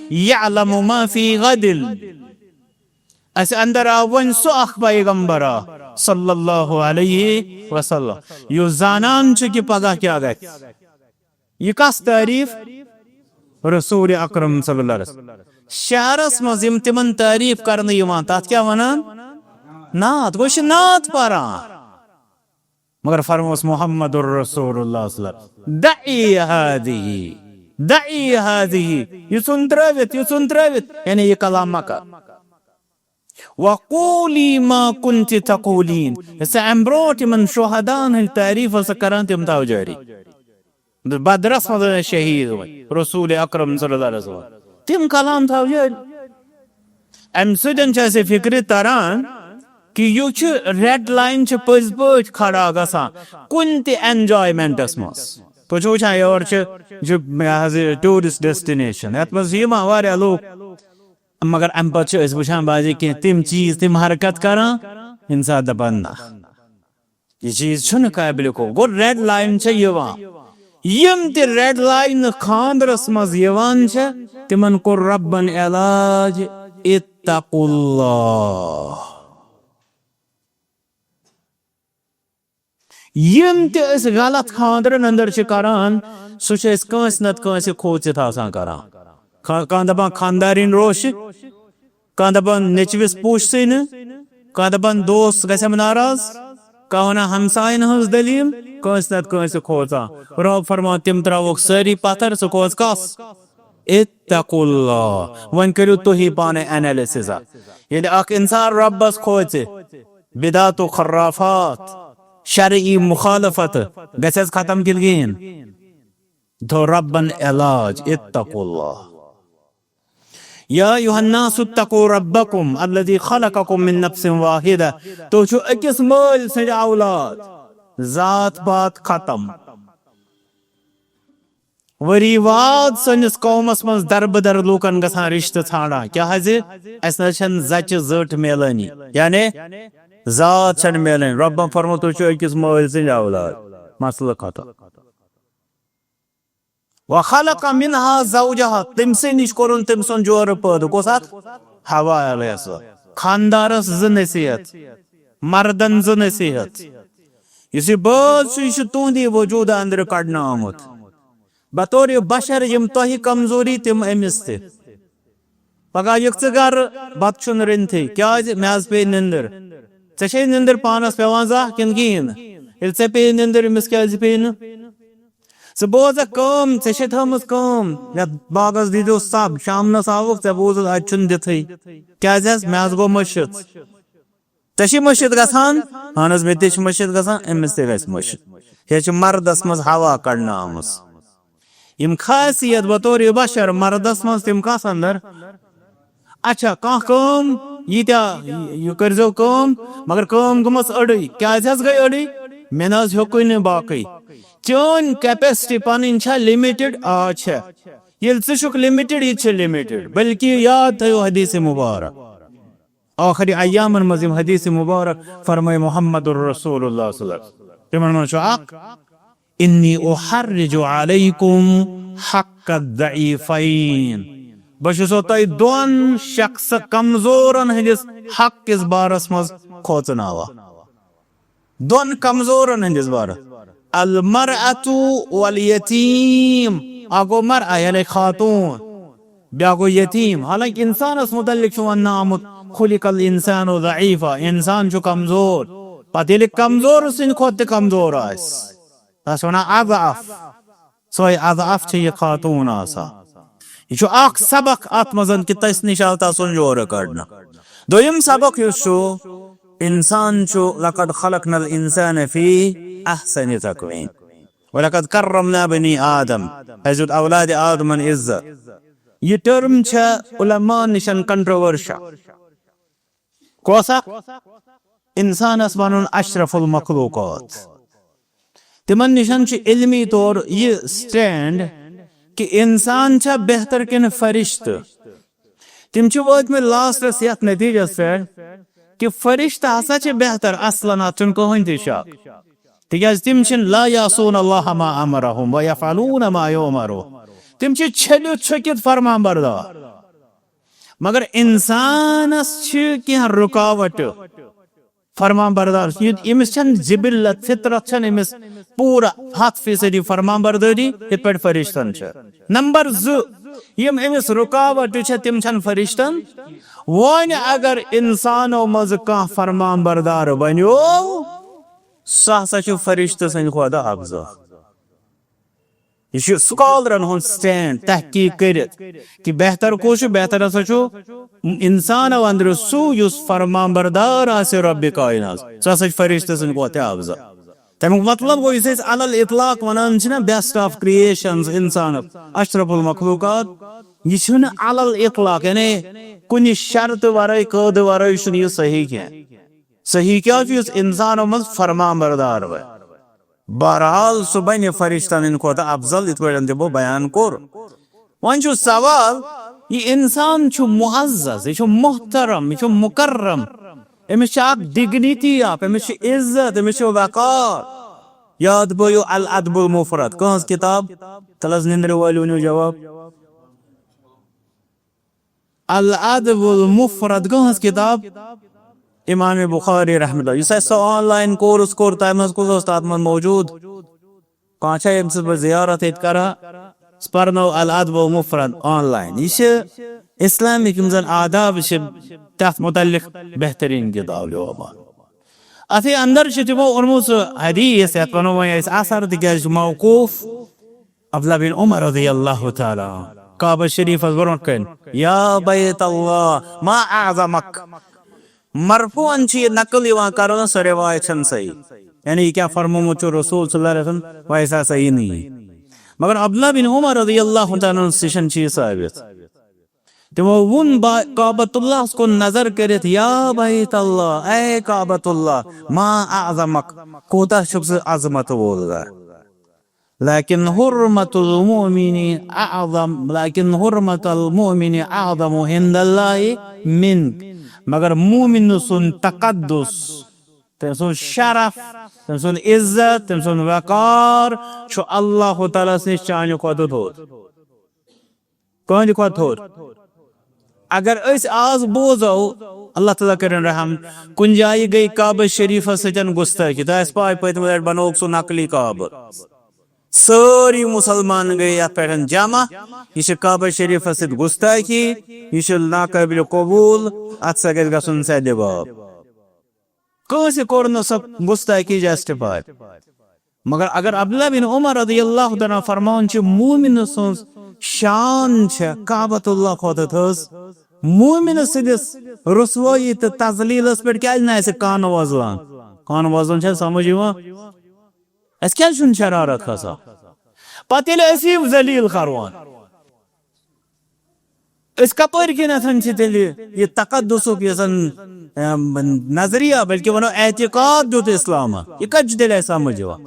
یعلم ما فی غد۔ اسہِ اندر آو وۄنۍ سُہ اکھ پیغمبرا صلی اللہ علیہ وسلم، یُس زانان چھُ کہِ پگاہ کیٛاہ گژھِ۔ یہِ کس تعریف؟ رسول اکرم صلی اللہ علیہ وسلم۔ شعرس منٛز یِم تِمن تعریف کرنہٕ یِوان، تتھ کیٛاہ ونان؟ نعت۔ گوٚو، یہِ چھِ نعت پران۔ مگر فرموس محمد رسول اللہ صلی اللہ علیہ وسلم، دعی ہذه، دعی ہذه، یہِ ژھُن ترٲوِتھ، یہِ ژھُن ترٲوِتھ، یعنی یہِ کلام مہ کر۔ وقولی ما کنت تقولین، یہِ ژٕ امہِ برونٛٹھ یِمن شہداہن ہٕنٛدۍ تعریف ٲسٕکھ کران، تِم تھاو جٲری۔ بدرس منٛز ٲسۍ شہید وۄنۍ رسول اکرم صلی اللہ علیہ وسلم، تِم کلام تھاو جٲری۔ امہِ سۭتۍ چھِ اسہِ فکرِ تران کہِ یہِ چھُ ریڈ لائن چھِ پٔزۍ پٲٹھۍ کھڑا گژھان کُنہِ تہِ انجوائمنٹس منٛز۔ تُہۍ چھِو وٕچھان یور چھِ، یہِ چھُ، یہِ حظ، یہِ ٹوٗرسٹ ڈیسٹِنیشن، یتھ منٛز چھِ یِوان واریاہ لوٗکھ، مگر امہِ پتہٕ چھِ أسۍ وٕچھان بعضی کینٛہہ تِم چیٖز، تِم حرکت کران، انسان دپان نہ۔ یہِ چیٖز چھُنہٕ قابلِ قبول۔ گوٚو، ریڈ لائن چھےٚ یِوان۔ یِم تہِ ریڈ لائنہٕ خانٛدرس منٛز یِوان چھےٚ، تِمن کوٚر رۄبن علاج، اتقوا اللہ۔ یِم تہِ أسۍ غلط خانٛدرن اندر چھِ کران، سُہ چھِ أسۍ کٲنٛسہِ نتہٕ کٲنٛسہِ کھوژِتھ آسان کران۔ کانٛہہ، کانٛہہ دپان خانٛدارِنۍ روشہِ، کانٛہہ دپان نیٚچوِس پوٗچھسٕے نہٕ، کانٛہہ دپان دوس گژھٮ۪م ناراض، کانٛہہ ونان ہمساین ہٕنٛز دٔلیٖل، کٲنٛسہِ نتہٕ کٲنٛسہِ کھوژان۔ رۄب فرمان، تِم ترٛاووکھ سٲری پتھر، ژٕ کھوژ کس؟ اتقوا اللہ۔ وۄنۍ کٔرِو تُہی پانے انالسس اکھ۔ ییٚلہِ اکھ انسان رۄبس کھوژِ، بدعت و خرافات، شرعی مخالفت گژھٮ۪س ختم کِنہٕ کِہیٖنۍ؟ دو رۄبن علاج، اتقوا اللہ۔ یا ایھا الناس اتقوا ربکم الذی خلقکم من نفس واحدہ۔ تُہۍ چھِو أکِس مٲلۍ سٕنٛدۍ اولاد، ذات پات ختم۔ ؤری واد سٲنِس قومس منٛز دربٕدر لوٗکن گژھان رشتہٕ ژھانڈان، کیٛاہ حظ؟ اسہِ نہ حظ چھنہٕ زچہِ زٔٹ میلٲنی، یعنی ذات چھنہٕ میلٲنی۔ رۄبن فرموو، تُہۍ چھِو أکِس مٲلۍ سٕنٛدۍ اولاد، مسلہٕ ختم۔ وخلق منها زوجها، تٔمۍ سٕے نِش کوٚرُن تٔمۍ سُنٛد جورٕ پٲدٕ۔ کُس اکھ؟ حوا علیہ السلام۔ خاندارس زٕ نصیحت، مردن زٕ نصیحت۔ یُس یہِ بٲژ چھُ، یہِ چھُ تُہنٛدی وجوٗدٕ أنٛدرٕ کڑنہٕ آمُت۔ بطور بشر یِم تۄہہِ کمزوری، تِم أمِس تہِ۔ پگاہ یِکھ ژٕ گرٕ، بتہٕ چھُنہٕ رٔنتھٕے۔ کیازِ؟ مےٚ حظ پیٚیہِ نِندٕر۔ ژےٚ چھے نِندٕر پانس پٮ۪وان زانٛہہ کِنہٕ کِہیٖنۍ نہٕ؟ ییٚلہِ ژےٚ پیٚیہِ نِندٕر، أمِس کیازِ پیٚیہِ نہٕ؟ ژٕ بوزکھ کٲم، ژےٚ چھے تھٲومٕژ کٲم، یتھ باغس دیٖزیو سب، شامنس آوُکھ، ژےٚ بوٗزُتھ اتہِ چھُنہٕ دِتھٕے۔ کیازِ حظ؟ مےٚ حظ گوٚو مٔشِتھ۔ ژےٚ چھے مٔشِتھ گژھان؟ اہن حظ، مےٚ تہِ چھِ مٔشِتھ گژھان، أمِس تہِ گژھِ مٔشِتھ۔ یہِ چھِ مردس منٛز حوا کڑنہٕ آمٕژ۔ یِم خاصیت بطور بشر مردس منٛز، تِم کس اندر؟ اچھا، کانٛہہ کٲم، ییٖتیٛاہ، یہِ کٔرۍزیو کٲم، مگر کٲم گٔمٕژ أڑٕے۔ کیٛازِ حظ گٔے أڑٕے؟ مےٚ نہ حظ ہیوٚکُے نہٕ باقٕے۔ چٲنۍ capacity پنٕنۍ چھا limited؟ آ، چھےٚ۔ ییٚلہِ ژٕ چھُکھ limited، یہِ تہِ چھِ limited۔ بلکہ یاد تھٲیِو حدیث مبارک۔ ٲخری ایامن منٛز یِم حدیث مبارک فرمٲے محمد رسول اللہ صلی اللہ علیہ وسلم۔ تِمن منٛز چھُ اکھ، انی احرج علیکم حق الضعیفین۔ بہٕ چھُسو تۄہہِ دۄن شخص کمزورن ہٕنٛدِس حق کِس بارس منٛز کھوژناوان۔ دۄن کمزورن ہٕنٛدِس بارس۔ المرأة والیتیم۔ اکھ گوٚو مرأة یعنی خاتون، بیٛاکھ گوٚو یتیم۔ حالانکہ انسانس متعلق چھُ وننہٕ آمُت، خلق الانسان ضعیفا، انسان چھُ کمزور۔ پتہٕ ییٚلہِ کمزور سٕنٛدِ کھۄتہٕ تہِ کمزور آسہِ، تس چھِ ونان اضعف۔ سۄے اضعف چھِ یہِ خاتون آسان۔ یہِ چھُ اکھ سبق اتھ منٛز کہِ تٔسۍ نِش آو تسُنٛد جورٕ کڑنہٕ۔ دوٚیِم سبق یُس چھُ، انسان چھُ، لقد خلقنا الانسان فی احسن تقویم، ولقد کرمنا بنی آدم، اسہِ دیُت اولاد آدمن عزت۔ یہِ ٹرم چھےٚ علماء نِشن کنٹروورشل۔ کۄس اکھ؟ انسانس ونُن اشرف المخلوقات۔ تِمن نِشن چھُ علمی طور یہِ سٹینڈ کہِ انسان چھا بہتر کِنہٕ فرشتہٕ؟ تِم چھِ وٲتمٕتۍ لاسٹس یتھ نتیجس پٮ۪ٹھ کہِ فرشتہٕ ہسا چھِ بہتر اصلن، اتھ چھُنہٕ کٕہٕنۍ تہِ شک، تِکیازِ تِم چھِنہٕ لا یعصون اللہ ما امرہم و یفعلون ما یؤمرون۔ تِم چھِ چھٔلِتھ چھُکِتھ فرمان بردار۔ مگر انسانس چھِ کینٛہہ رُکاوٹہٕ فرمان بردار، یہِ، أمِس چھَنہٕ جبلت، فطرت چھَنہٕ أمِس پوٗرٕ ہَتھ فیصدی فرمان بردٲری یِتھ پٲٹھۍ فرشتن چھِ۔ نمبر زٕ، یِم أمِس رُکاوٹہٕ چھِ، تِم چھَنہٕ فرشتن۔ وۄنۍ اگر انسانو منٛزٕ کانٛہہ فرمان بردار بنیو، سُہ ہسا چھُ فرشتہٕ سٕنٛدِ کھۄتہٕ افضل۔ یہِ چھُ سکالرن ہُنٛد سٹینڈ تحقیق کٔرِتھ کہِ بہتر کُس چھُ، بہتر ہسا چھُ انسانو اندرٕ سُہ یُس فرمان بردار آسہِ رب کائنات، سُہ ہسا چھُ فرشتہٕ سٕنٛدِ کھۄتہٕ تہِ افضل۔ تمیُک مطلب گوٚو، یُس أسۍ علی الاطلاق ونان چھِنہ، بیسٹ آف کریشنز، انسانس، اشرف المخلوقات، یہِ چھُنہٕ علی الاطلاق، یعنی کُنہِ شرطہٕ ورٲے، قٲعدٕ ورٲے چھُنہٕ یہِ صحیح کینٛہہ۔ صحیح کیٛاہ چھُ؟ یُس انسانو منٛز فرمان بردار بنہِ۔ بہرحال، سُہ بنہِ فرشتن ہٕنٛدِ کھۄتہٕ افضل، یِتھ پٲٹھۍ تہِ بہٕ بیان کوٚر۔ وۄنۍ چھُ سوال، یہِ انسان چھُ معزز، یہِ چھُ محترم، یہِ چھُ مکرم، أمِس چھِ اکھ ڈگنیٹی اکھ، أمِس چھِ عزت، أمِس چھُ وقار۔ یاد بٲیِو الادب المفرد، کٕہٕنٛز کتاب؟ تلس نندرِ وٲلۍ ؤنِو جواب۔ الادب المفرد کٕہٕنٛز کتاب؟ امام بخاری رحمۃ اللہ۔ یُس اَسہِ سُہ آن لاین کورس کوٚر، تَتھ منٛز کُس اوس تَتھ منٛز موجود؟ کانٛہہ چھا ییٚمہِ سۭتۍ بہٕ زیارت ییٚتہِ کران؟ سُہ پرنو الادب المفرد آن لاین۔ یہِ چھِ اسلامک یِم زن آداب چھِ، تَتھ متعلق بہترین کتاب یِوان ماننہٕ۔ اتھے اندر چھُ تِمو اوٚنمُت سُہ حدیث، یتھ ونو وۄنۍ أسۍ اثر، تِکیازِ چھُ موقوف۔ عبداللہ بن عمر رضی اللہ تعالیٰ عنہ کعبہ شریفس برونٛٹھ کنہِ، یا بیت اللہ ما اعظمک۔ مرفوعاً چھُ یہِ نقل یِوان کرنہٕ، سۄ روایت چھنہٕ صحیح۔ یعنی یہِ کیٛاہ فرمومُت چھُ رسول صلی اللہ علیہ وسلم، ویسا صحیح نہیں۔ مگر عبداللہ بن عمر رضی اللہ تعالیٰ عنہ سٕے چھنہٕ چھُ یہِ ثابت۔ تِمو ووٚن با-، کعبۃ اللہس کُن نظر کٔرِتھ، یا بیت اللہ، اے کعبۃ اللہ، ما اعظمک، کوٗتاہ چھُکھ ژٕ عظمت وول۔ لیکن حرمت المؤمن اعظم، لیکن حرمت المؤمن اعظم عند اللہ منک، مگر مومن سُنٛد تقدس، تٔمۍ سُنٛد شرف، تٔمۍ سُنٛد عزت، تٔمۍ سُنٛد وقار چھُ اللہ تعالیٰ ہس نِش چانہِ کھۄتہٕ تھوٚد۔ کٕہٕنٛدِ کھۄتہٕ تھوٚد۔ اگر أسۍ آز بوزو، اللہ تعالیٰ کٔرِن رحم، کُنہِ جایہِ گٔے کعبہ شریفس سۭتۍ گُستٲخی، تۄہہِ آسہِ پاے پٔتمہِ لٹہِ بنووُکھ سُہ نقلی کعبہٕ۔ سٲری مسلمان گٔے یتھ پٮ۪ٹھ جمع، یہِ چھِ کعبہ شریفس سۭتۍ گُستٲخی، یہِ چھُ ناقابل قبول، اتھ سا گژھِ گژھُن سیدِ باب۔ کٲنٛسہِ کوٚر نہٕ سۄ گُستٲخی جسٹِفاے۔ مگر اگر عبداللہ بن عمر رضی اللہ تعالیٰ عنہ فرماوان چھِ، مومن سٕنٛز شان چھےٚ کعبۃ اللہ کھۄتہٕ تھٔز۔ مومن سٕنٛدِس رسوٲیی تہٕ تذلیلس پٮ۪ٹھ کیازِ نہٕ اَسہِ کانہٕ وۄزلان؟ کانہٕ وۄزلان چھا سمجھ یِوان؟ اَسہِ کیازِ چھُنہٕ شرارت کھسان؟ پتہٕ ییٚلہِ أسۍ یِم ذلیل کرون، أسۍ کپٲرۍ کِنٮ۪تھ چھِ تیٚلہِ یہِ تقدسُک یُس زن، ام، نظریہ، بلکہِ ونو اعتقاد دیُت اسلامن، یہِ کتہِ چھُ تیٚلہِ اَسہِ سمجھ یِوان؟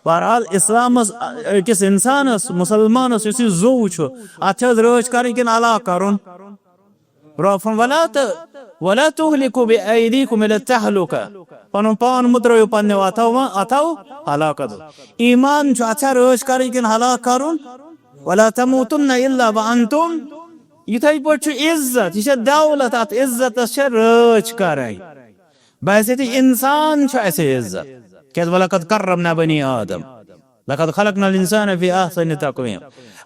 بہرحال، اسلامس، أکِس انسانس، مسلمانس یُس یہِ زُو چھُ، اتھ چھِ حظ رٲچھ کرٕنۍ کِنہٕ ہلاک کرُن؟ رۄب فرماوان، "ولا ت-، ولا تهلكوا بأيديكم إلى التهلكة"۔ پنُن پان مہٕ ترٲیِو پننیو اتھو، اتھو ہلاکت۔ ایمان چھُ، اتھ چھا رٲچھ کرٕنۍ کِنہٕ ہلاک کرُن؟ "ولا تموتن إلا وأنتم یِتھے پٲٹھۍ چھُ عزت، یہِ چھےٚ دولت، اتھ عزتس چھےٚ رٲچھ کرٕنۍ۔ بحیثیت انسان چھُ اسہِ عزت، کیازِ وَلَقَدْ کَرَّمْنَا بَنِی آدَم، لَقَدْ خَلَقْنَا الْإِنسَانَ فِي أَحْسَنِ تَقْوِیٖم۔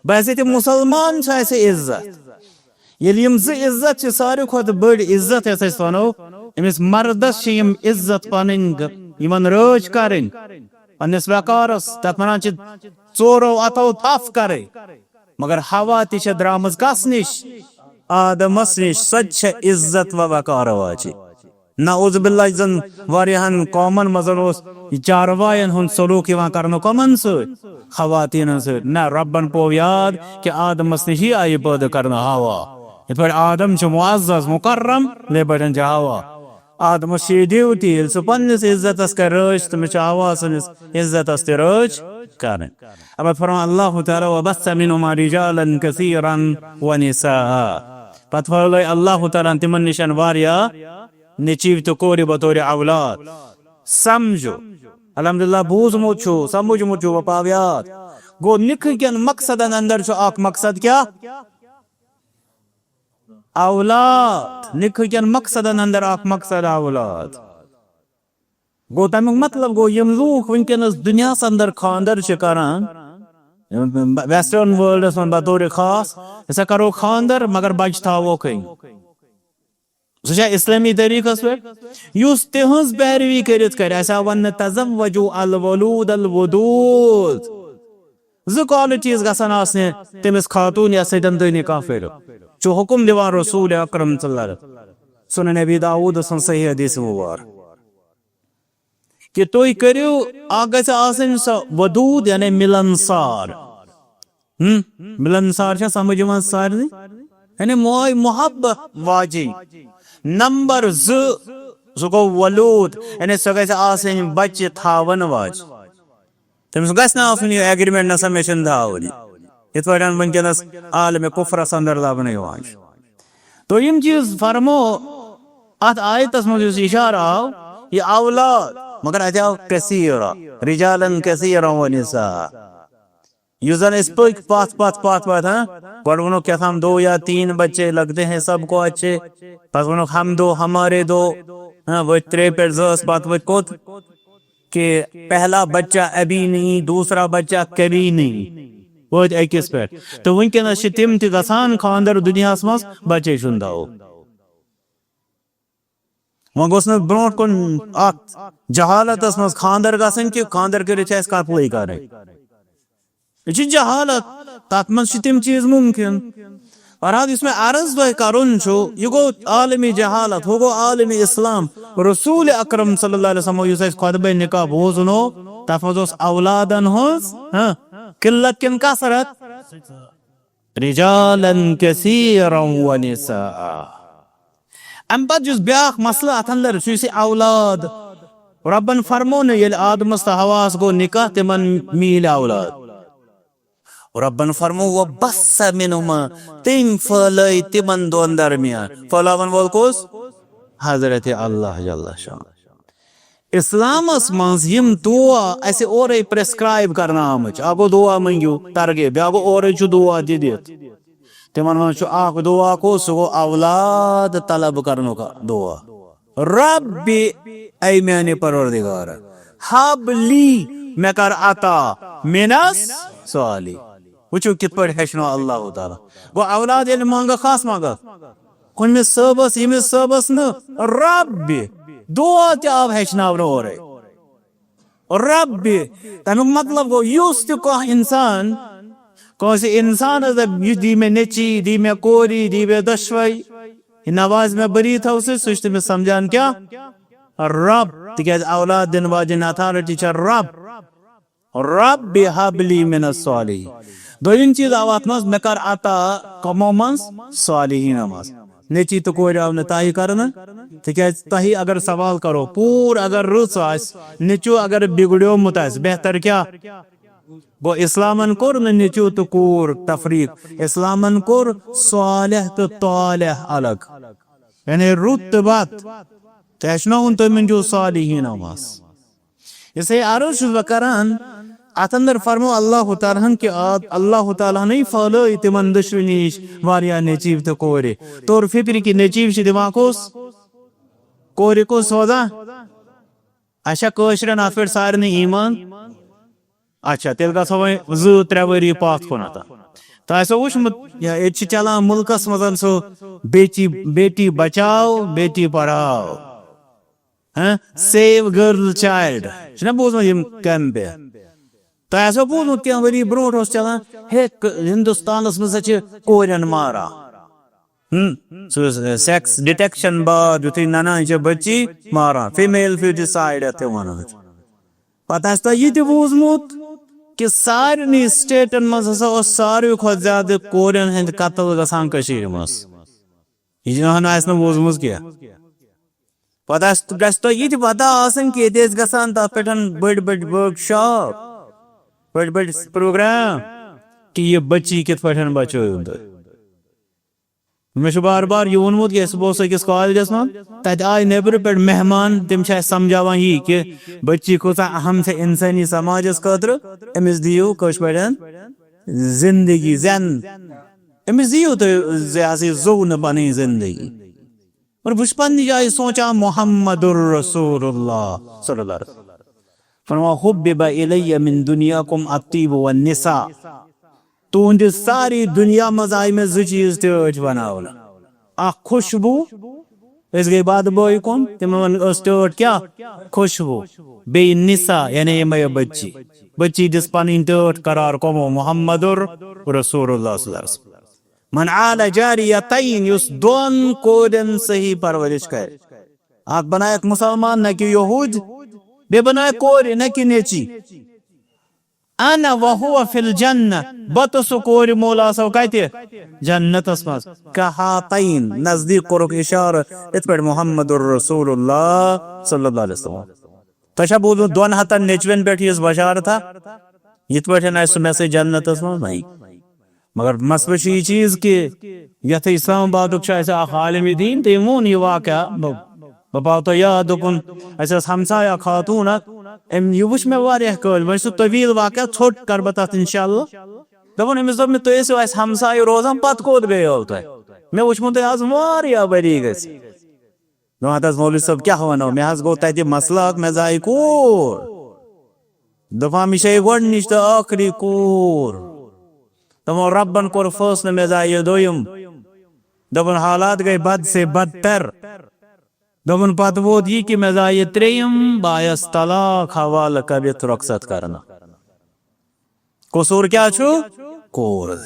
بحیثیت مسلمان چھُ اسہِ عزت۔ ییٚلہِ یِم زٕ عزت چھِ، ساروی کھۄتہٕ بٔڑ عزت یۄس أسۍ وَنو، أمِس مردس چھِ یِم عزت پنٕنۍ گ-، یِمن رٲچھ کرٕنۍ، پننِس وقارس، تتھ ونان چھِ ژورو اتھو تھپھ کرٕنۍ۔ مگر حوا تہِ چھےٚ درامٕژ کس نِش؟ آدمس نِش۔ سۄ تہِ چھےٚ عزت و وقار واجہِ۔ نعوذ باللہ، زن واریاہن قومن منٛز اوس یہِ چاروایَن ہُنٛد سلوک یِوان کرنہٕ۔ کۄمن سۭتۍ؟ خواتیٖنن سۭتۍ۔ نہ، رۄبن پوو یاد کہِ آدمس نِشی آیہِ پٲدٕ کرنہٕ حوا۔ یِتھ پٲٹھۍ آدم چھُ معزز، مکرم، یِتھے پٲٹھۍ چھِ حوا۔ آدمس چھِ یہِ ڈیوٹی، ییٚلہِ سُہ پننِس عزتس کرِ رٲچھ، تٔمِس چھِ حوا سٕنٛدِس عزتس تہِ رٲچھ کرٕنۍ۔ اَمہِ پتہٕ فرمان اللہ تعالیٰ، وَبَثَّ مِنْهُمَا رِجَالًا كَثِيرًا وَنِسَاءً۔ پتہٕ پھٲلٲے اللہ تعالیٰ ہن تِمن نِشن واریاہ نیٚچِو تہٕ کورِ بطورِ اولاد۔ سمجھو، الحمدللہ، بوٗزمُت چھُ، سمجھمُت چھُ، وۄنۍ پاو یاد۔ گوٚو، نِکہٕ کٮ۪ن مقصدن اندر چھُ اکھ مقصد کیٛاہ؟ اولاد۔ نِکہٕ کٮ۪ن مقصدن اندر اکھ مقصد اولاد۔ گوٚو، تمیُک مطلب گوٚو، یِم لوٗکھ وٕنکیٚنس دُنیاہس اندر خانٛدر چھِ کران، ویسٹرن ورلڈس منٛز بطورِ خاص، أسۍ ہا کرو خانٛدر مگر بچہِ تھاووکھٕے۔ سُہ چھا اسلٲمی طریٖقس پٮ۪ٹھ؟ یُس تِہنٛز پیروی کٔرِتھ کرِ، اسہِ آو وننہٕ، تزوجوا الولود الودود۔ زٕ qualities گژھن آسنہِ تٔمِس خاتوٗن یَس سۭتۍ تُہۍ نکاح پٔرِو۔ چھُ حُکُم دِوان رسول اکرم صلی اللہ علیہ وسلم۔ سنن ابی داؤد سٕنٛز صحیح حدیث مبارک۔ کہِ تُہۍ کٔرِو، اکھ گژھِ آسٕنۍ سۄ ودود، یعنی مِلنسار۔ ہم؟ مِلنسار چھا سمجھ یِوان سارنٕے؟ یعنی موے محبت واجِنۍ۔ نمبر زٕ، سُہ گوٚو ولود، یعنی سۄ گژھِ آسٕنۍ بچہِ تھاون واجِنۍ۔ تٔمِس گژھِ نہٕ آسُن یہِ agreement، نہ سا مےٚ چھُنہٕ تھاوُن یہِ۔ یِتھ پٲٹھۍ وٕنکیٚنس عالمِ کُفرس اندر لبنہٕ یِوان چھُ۔ دوٚیِم چیٖز فرمو اتھ آیتس منٛز یُس اِشارٕ آو، یہِ اولاد، مگر اتہِ آو کثیرا، رجالن کثیرا و نساء۔ یُس زن أسۍ پٔکۍ پتھ، پتھ، پتھ، پتھ، ہاں؟ گۄڈٕ ووٚنُکھ کیٛاہ تام دو یا تین بچے لگتے ہیں سب کو اچھے۔ پتہٕ ووٚنُکھ ہم دو، ہمارے دو، ہاں، ؤتھۍ ترٛےٚ پٮ۪ٹھ زٕ ٲس، پتہٕ ؤتھۍ کوٚت؟ کہ پہلا بچہ ابھی نہیں، دوسرا بچہ کبھی نہیں۔ وٲتۍ أکِس پٮ۪ٹھ۔ تہٕ وٕنکیٚنس چھِ تِم تہِ گژھان خانٛدر دُنیاہس منٛز، بچے چھُنہٕ داو۔ وۄنۍ گوٚژھ نہٕ برونٛٹھ کُن اتھ جہالتس منٛز خانٛدر گژھٕنۍ کہِ خانٛدر کٔرِتھ چھِ اسہِ قتلٕے کرٕنۍ۔ یہِ چھِ جہالت، تتھ منٛز چھِ تِم چیٖز ممکن۔ بہرحال، یُس مےٚ عرض تۄہہِ کرُن چھُ، یہِ گوٚو عالمی جہالت، ہُہ گوٚو عالمی اسلام۔ رسول اکرم صلی اللہ علیہ وسلم یُس اسہِ خطبہ نکاح بوزنو، تتھ منٛز اوس اولادن ہٕنٛز، ہاں، قلت کِنہٕ کثرت؟ رجالا کثیرا ونساء۔ امہِ پتہٕ یُس بیاکھ مسلہٕ اتھ اندر چھُ، یُس یہِ اولاد، رۄبن فرموو نہٕ ییٚلہِ آدمس تہٕ حواہس گوٚو نکاح، تِمن میٖلۍ اولاد۔ رۄبن فرموو، وبث منہما، تٔمۍ پھٲلٲے تِمن دۄن درمیان۔ پھٲلاون وول کُس؟ حضرت اللہ جل شان۔ اسلامس منٛز یِم دعا اسہِ اورے پرسکرائب کرنہٕ آمٕتۍ، اکھ گوٚو دعا مٔنگِو ترغیب، بیاکھ گوٚو اورے چھُ دعا تہِ دِتھ۔ تِمن منٛز چھُ اکھ دعا کُس؟ سُہ گوٚو اولاد طلب کرنُک دعا۔ رب، اے میانہِ پروردگار، حب لی، مےٚ کر عطا، من الصالحین۔ وٕچھِو کِتھ پٲٹھۍ ہیٚچھنو اللہ تعالیٰ۔ گوٚو اولاد ییٚلہِ منٛگکھ، خاص منٛگکھ، ہُمِس صٲبس، ییٚمِس صٲبس نہٕ، رب، دعا تہِ آو ہیٚچھناونہٕ اورے۔ رب، تمیُک مطلب گوٚو، یُس تہِ کانٛہہ انسان، کٲنٛسہِ انسانس دپہِ، یہِ دی مےٚ نیٚچی، دی مےٚ کوری، دی مےٚ دۄشوے، یہِ نوازِ مےٚ بری تھاو سۭتۍ، سُہ چھُ تٔمِس سمجھان کیٛاہ؟ رب۔ تِکیٛازِ اولاد دِنہٕ واجیٚنۍ اتھارٹی چھےٚ رب۔ رب حب لی من الصالحین۔ دوٚیِم چیٖز آو اتھ منٛز، مےٚ کر عطا کمو منٛز؟ صالحین منٛز۔ نیٚچی تہٕ کورِ آو نہٕ تۄہہِ کرنہٕ، تِکیٛازِ تۄہہِ اگر سوال کرو، کوٗر اگر رٕژ آسہِ، نیٚچو اگر بگڑیومُت آسہِ، بہتر کیٛاہ؟ گوٚو، اسلامن کوٚر نہٕ نیٚچو تہٕ کوٗر تفریق، اسلامن کوٚر صالح تہٕ طالح الگ، یعنی رُت تہٕ بد۔ تہٕ ہیٚچھنٲوُن تُہۍ مٔنٛزِو صالحیٖنو منٛز۔ یہِ سا عرض چھُس بہٕ کران، اتھ اندر فرمو اللہ تعالیٰ ہن کہ آ-، اللہ تعالیٰ ہن پھٲلٲے تِمن دۄشوٕنی نِش واریاہ نیٚچوۍ تہٕ کورِ۔ طور فکر کہِ نیٚچوۍ چھِ دِوان کُس؟ کورِ کُس سوزان؟ اچھا، کٲشرٮ۪ن اتھ پٮ۪ٹھ سارنٕے ایمان؟ اچھا، تیٚلہِ گژھو وۄنۍ زٕ ترٛےٚ ؤری پتھ کُنتھ۔ تۄہہِ آسیو وٕچھمُت، یا ییٚتہِ چھِ چلان مُلکس منٛز سُہ بیٹی، بیٹی بچاو، بیٹی پڑھاو۔ ہاں، Save Girl Child۔ چھُنہ بوٗزمُت یِم کیمپہٕ؟ تۄہہِ آسیو بوٗزمُت کینٛہہ ؤری برونٛٹھ اوس چلان، ہے، ک-، ہندوستانس منٛز ہسا چھِ کورٮ۪ن ماران۔ ہم، سُہ اوس، اے، sex detection بعد یُتھُے ننان چھِ بچی ماران، female feticide یتھ تہِ ونان چھِ۔ پتہٕ آسہِ تۄہہِ یہِ تہِ بوٗزمُت کہِ سارنٕے stateن منٛز ہسا اوس ساروی کھۄتہٕ زیادٕ کورٮ۪ن ہٕنٛدۍ قتل گژھان کٔشیٖرِ منٛز۔ یہِ ہن آسہِ نہٕ بوٗزمُت کینٛہہ۔ پتہٕ آسہِ، گژھِ تۄہہِ یہِ تہِ پتہ آسٕنۍ کہِ ییٚتہِ ٲسۍ گژھان تتھ پٮ۪ٹھ بٔڑۍ بٔڑۍ workshop، بٔڑۍ بٔڑۍ program کہِ یہِ بچی کِتھ پٲٹھۍ بچٲیِو تُہۍ۔ مےٚ چھُ بار بار یہِ ووٚنمُت کہِ أسۍ، بہٕ اوسُس أکِس کالجس منٛز، تتہِ آیہِ نیٚبرٕ پٮ۪ٹھ مہمان، تِم چھِ اَسہِ سمجھاوان یی کہِ بچی کۭژاہ اہم چھےٚ انسٲنی سماجس خٲطرٕ، أمِس دِیِو کٲشِر پٲٹھۍ زندگی، زٮ۪ن، أمِس دِیِو تُہۍ، یہِ ہسا یہِ زوٚو نہٕ پنٕنۍ زندگی۔ اور بہٕ چھُس پننہِ جایہِ سونٛچان محمد رسول اللہ صلی اللہ علیہ وسلم۔ فرماوان، حبب الی من دنیاکم الطیب والنساء۔ تُہنٛدِ ساری دُنیا منٛز آیہِ مےٚ زٕ چیٖز ٹٲٹھۍ بناونہٕ۔ اکھ خوشبو، أسۍ گٔے بدبویہِ کُن، تِمن ٲس ٹٲٹھ کیٛاہ؟ خوشبو۔ بیٚیہِ نساء، یعنی یِمے بچی۔ بچی دِژ پنٕنۍ ٹٲٹھ قرار کمو؟ محمد رسول اللہ صلی اللہ علیہ وسلم۔ من عال جاریتین، یُس دۄن کورٮ۪ن صحیح پرورش کرِ۔ اکھ بنایکھ مسلمان، نہ کہ یہود، بیٚیہِ بنایکھ کورِ، نہ کہ نیٚچی۔ انا وہو فی الجنہ، بہٕ تہٕ سُہ کورِ مول آسو کتہِ؟ جنتس منٛز۔ کہاتین، نزدیک کوٚرُکھ اشارٕ، یِتھ پٲٹھۍ محمد رسول اللہ صلی اللہ علیہ وسلم۔ تۄہہِ چھا بوٗزمُت دۄن ہتن نیٚچوٮ۪ن پٮ۪ٹھ یِژھ بشارتھا؟ یِتھ پٲٹھۍ آسہِ سُہ مےٚ سۭتۍ جنتس منٛز؟ نہیں۔ مگر مسئلہٕ چھُ یہِ چیٖز کہِ یتھ اسلام آبادُک چھُ اَسہِ اکھ عالمِ دیٖن، تٔمۍ ووٚن یہِ واقعہ۔ بہٕ، بہٕ پاو تۄہہِ یاد، دوٚپُن، اَسہِ ٲس ہمسایہ خاتوٗن اکھ، أمۍ، یہِ وٕچھ مےٚ واریاہ کٲلۍ، وۄنۍ چھُ سُہ طویٖل واقعہ، ژھوٚٹ کرٕ بہٕ تتھ انشاءاللہ۔ دوٚپُن، أمِس دوٚپ مےٚ، "تُہۍ ٲسِو اَسہِ ہمسایہِ روزان، پتہٕ کوٚت گٔیو تۄہہِ؟ مےٚ وٕچھمُت تۄہہِ آز واریاہ ؤری گٔژھۍ۔" دوٚپُن، "ہتہٕ حظ مولوی صٲب، کیٛاہ ونو، مےٚ حظ گوٚو تتہِ مسلہٕ اکھ، مےٚ زایہِ کوٗر۔" دوٚپُن، "یہِ چھےٚ گۄڈٕنِچ تہٕ ٲخری کوٗر۔" دوٚپُن، "رۄبن کوٚر فٲصلہٕ، مےٚ زایہِ یہِ دوٚیِم۔" دوٚپُن، حالات گٔے بد سے بدتر۔ دوٚپُن، پتہٕ ووت یہِ کہِ مےٚ زایہِ ترٛیٚیِم، بہٕ آیس طلاق حوالہٕ کٔرِتھ رۄخصت کرنہٕ۔ قصوٗر کیٛاہ چھُ؟ کوٗر۔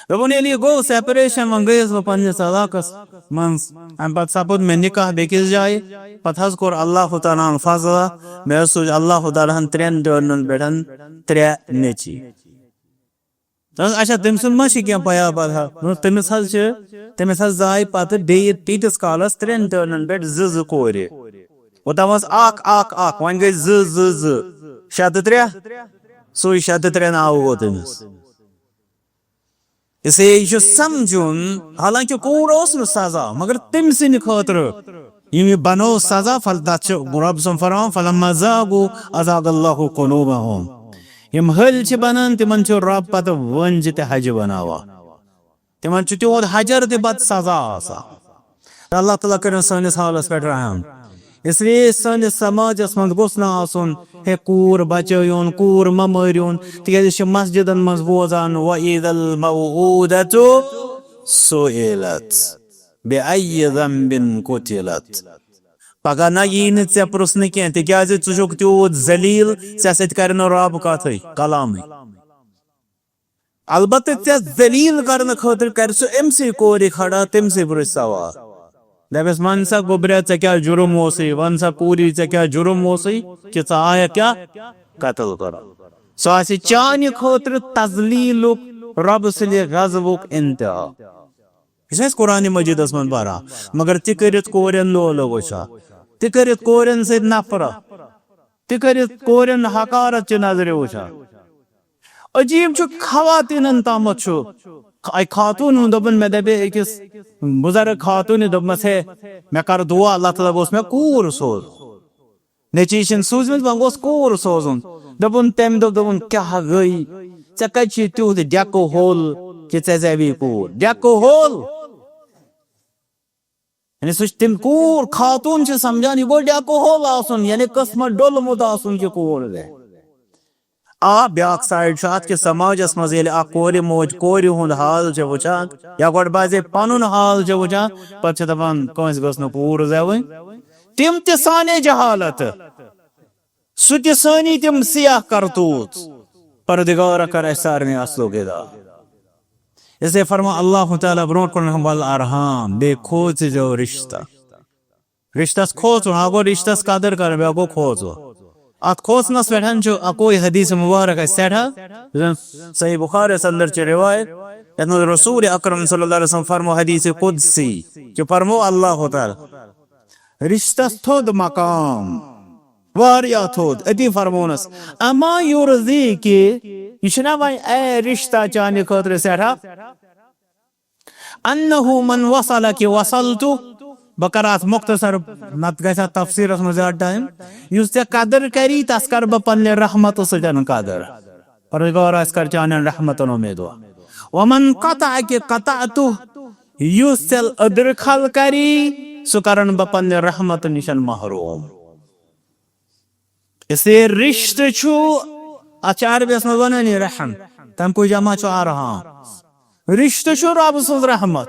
دوٚپُن، ییٚلہِ یہِ گوٚو separation، وۄنۍ گٔیَس بہٕ پننِس علاقس منٛز۔ اَمہِ پتہٕ سپُد مےٚ نکاح بیٚکِس جایہِ۔ پتہٕ حظ کوٚر اللہ تعالیٰ ہن فضلہ، مےٚ حظ سوٗز اللہ تعالیٰ ہن ترٛٮ۪ن ٹٲرنن پٮ۪ٹھ ترٛےٚ نیٚچی۔ دوٚپُن، اچھا، تٔمۍ سُنٛد ما چھُ کینٛہہ پیا پتہ؟ دوٚپُن، تٔمِس حظ چھِ، تٔمِس حظ زاے پتہٕ بیٚیہِ تیٖتِس کالس ترٛٮ۪ن ٹٲرنن پٮ۪ٹھ زٕ زٕ کورِ۔ اوٚتام ٲس اکھ، اکھ، اکھ، وۄنۍ گٔے زٕ، زٕ، زٕ، شےٚ تہٕ ترٛےٚ، سُے شےٚ تہٕ ترٛےٚ ناو گوٚو تٔمِس۔ اس لیے یہِ چھُ سمجھُن، حالانکہ کوٗر اوس نہٕ سزا، مگر تٔمۍ سٕنٛدِ خٲطرٕ یِم یہِ بنوو سزا، فل-، تتھ چھُ رۄب سُنٛد فرمان، "فلما زاغوا ازاغ اللہ قلوبہم"۔ یِم ۂلۍ چھِ بنان، تِمن چھُ رۄب پتہٕ وٲنجہِ تہِ ہجہِ بناوان۔ تِمن چھُ تِہُنٛد ہجر تہِ پتہٕ سزا آسان۔ اللہ تعالیٰ کٔرِن سٲنِس حالس پٮ۪ٹھ رحم۔ اس لیے سٲنِس سماجس منٛز گوٚژھ نہٕ آسُن، ہے، کوٗر بچٲیُن، کوٗر مہ مٲرِوُن، تِکیازِ أسۍ چھِ مسجدن منٛز بوزان، "وَإِذَا الْمَوْءُودَةُ سُئِلَتْ بِأَيِّ ذَنْبٍ قُتِلَتْ"۔ پگاہ نہ یی نہٕ ژےٚ پرژھنہٕ کینٛہہ، تِکیازِ ژٕ چھُکھ تیوٗت ذلیل، ژےٚ سۭتۍ کرِ نہٕ رب کتھٕے، کلامٕے۔ البتہٕ ژےٚ ذلیل کرنہٕ خٲطرٕ کرِ سُہ أمسٕے کورِ کھڑا، تٔمسٕے پرژھِ سوال۔ دپٮ۪س، "ون سا گوٚبریا، ژےٚ کیٛاہ جُرم اوسُے؟ ون سا کوٗری، ژےٚ کیٛاہ جُرم اوسُے کہِ ژٕ آیکھ کیٛاہ قتل کرُن؟" سُہ آسہِ چانہِ خٲطرٕ تذلیلُک، رۄبہٕ سٕنٛدِ غضبُک انتہا۔ یہِ چھِ أسۍ قرآنِ مجیٖدس منٛز پران، مگر تہِ کٔرِتھ کورٮ۪ن لولہٕ وٕچھان، تہِ کٔرِتھ کورٮ۪ن سۭتۍ نفرت، تہِ کٔرِتھ کورٮ۪ن حقارت چہِ نظرِ وٕچھان۔ عجیب چھُ، خواتیٖنن تامتھ چھُ۔ اکہِ خاتوٗن ووٚن، دوٚپُن، مےٚ دپے أکِس بُزرگ خاتوٗنہِ، دوٚپمس، "ہے، مےٚ کر دُعا، اللہ تعالیٰ گوٚژھ مےٚ کوٗر سوزُن۔ نیٚچی چھِنہٕ سوٗزمٕژ، وۄنۍ گوٚژھ کوٗر سوزُن۔" دوٚپُن، تٔمۍ دوٚپ، دوٚپُن، کیٛاہ گٔے؟ ژےٚ کَتہِ چھُے تیُتھ ڈٮ۪کہٕ ہوٚل کہِ ژےٚ زٮ۪وی کوٗر؟ ڈٮ۪کہٕ ہوٚل۔ یعنی سُہ چھُ تٔمۍ کوٗر، خاتوٗن چھِ سمجھان، یہِ گوٚو ڈٮ۪کہٕ ہوٚل آسُن، یعنی قٕسمت ڈوٚلمُت آسُن کہِ کوٗر گژھِ۔ آ، بیٛاکھ side چھُ اَتھ کہِ سماجس منٛز ییٚلہِ اکھ کورِ موج کورِ ہُنٛد حال چھِ وٕچھان یا گۄڈٕ باسے پنُن حال چھِ وٕچھان، پتہٕ چھِ دپان، کٲنٛسہِ گٔژھ نہٕ کوٗر زٮ۪وٕنۍ۔ تِم تہِ سانے جہالت، سُہ تہِ سٲنی تِم سیاہ کرتوٗت۔ پردگارا کر اَسہِ سارنٕے اصلُک ہدایت۔ اسے فرما اللہ تعالیٰ برونٛٹھ کُن، والارحام، بیٚیہِ کھوژِ زیو رشتہ۔ رشتس کھوژُن، اکھ گوٚو رشتس قدر کرُن، بیٛاکھ گوٚو کھوژُن۔ اتھ کھوژنس پٮ۪ٹھ چھُ اکوے حدیث مبارک اسہِ سٮ۪ٹھاہ، یُس زن صحیح بخاریس اندر چھِ روایت، یتھ منٛز رسول اکرم صلی اللہ علیہ وسلم فرمو حدیث قدسی، کہ فرمو اللہ تعالیٰ، رشتس تھوٚد مقام، واریاہ تھوٚد، أتی فرمونس، اما یرضی کہ، یہِ چھُنہ وۄنۍ اے رشتہ چانہِ خٲطرٕ سٮ۪ٹھاہ، انہ من وصلک وصلت۔ بہٕ کرٕ اتھ مختصر، نتہٕ گژھِ اتھ تفسیرس منٛز زیادٕ time۔ یُس ژےٚ قدر کری، تس کرٕ بہٕ پننہِ رحمتہٕ سۭتۍ قدر۔ پروردگار آسہِ کر چانٮ۪ن رحمتن امیدوار۔ ومن قطعک قطعت۔ یُس ژےٚ أدرٕ کھل کری، سُہ کرن بہٕ پننہِ رحمتہٕ نِش محروم۔ اس لیے رشتہٕ چھُ، اتھ چھِ عربیس منٛز ونان یہِ رحم، تمہِ کُے جمع چھُ ارحام۔ رشتہٕ چھُ رب سٕنٛز رحمت۔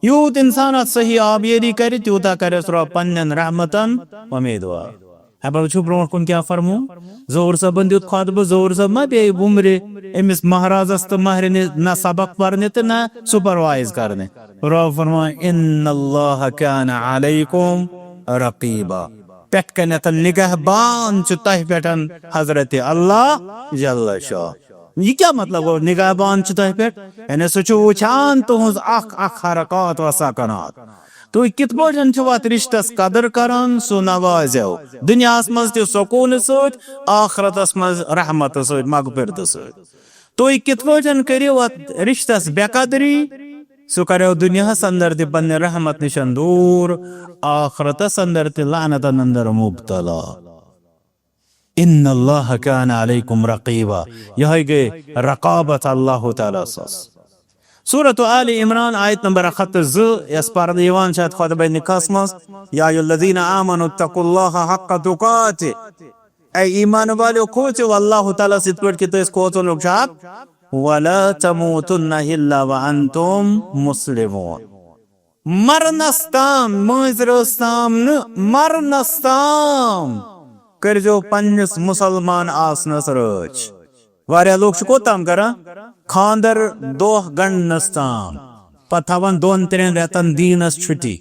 یوٗت انسان اتھ صحیح آبیٲری کرِ، تیوٗتاہ کرٮ۪س رب پننٮ۪ن رحمتن امیدوار۔ اے، پتہٕ چھُ برونٛٹھ کُن کیٛاہ فرموو؟ ظہور صٲبن دیُت خطبہٕ، ظہور صٲب ما پیٚیہِ وُمرِ أمِس مہرازس تہٕ مہرِنہِ نہ سبق پرنہِ تہٕ نہ supervise کرنہِ۔ رب فرمان، ان اللہ کان علیکم رقیبا۔ پٮ۪ٹھ کنٮ۪تھ نگہبان چھُ تۄہہِ پٮ۪ٹھ حضرت اللہ جل شاہ۔ یہِ کیٛاہ مطلب گوٚو، نگہبان چھُ تۄہہِ پٮ۪ٹھ؟ یعنی سُہ چھُ وٕچھان تُہٕنٛز اکھ اکھ حرکات و سکنات۔ تُہۍ کِتھ پٲٹھۍ چھِو اتھ رشتس قدر کران، سُہ نوازیو دُنیاہس منٛز تہِ سکوٗنہٕ سۭتۍ، آخرتس منٛز رحمتہٕ سۭتۍ، مغفرتہٕ سۭتۍ۔ تُہۍ کِتھ پٲٹھۍ کٔرِو اتھ رشتس بے قدری، سُہ کریو دُنیاہس اندر تہِ پننہِ رحمت نِشن دوٗر، آخرتس اندر تہِ لعنتن اندر مبتلا۔ ان اللہ کان علیکم رقیبا۔ یہے گٔے رقابت اللہ تعالیٰ سٕنٛز۔ سورۃ آل عمران آیت نمبر اکھ ہتھ تہٕ زٕ، یس پرنہٕ یِوان چھِ اتھ خطبہ نکاحس منٛز، یا ایھا الذین آمنوا اتقوا اللہ حق تقاتہ۔ اے ایمان والو، کھوژِو اللہ تعالیٰ سٕنٛدۍ پٲٹھۍ کہِ تُہۍ کھوژُن چھُ حق۔ ولا تموتن الا وانتم مسلمون۔ مرنس تام، مٲنٛزِ رٲژ تام نہٕ، مرنس تام کٔرۍزیو پننِس مسلمان آسنس رٲچھ۔ واریاہ لوٗکھ چھِ کوٚت تام کران؟ خانٛدر دۄہ گنٛڈنس تام، پتہٕ تھاوان دۄن ترٛٮ۪ن رٮ۪تن دیٖنس چھُٹی۔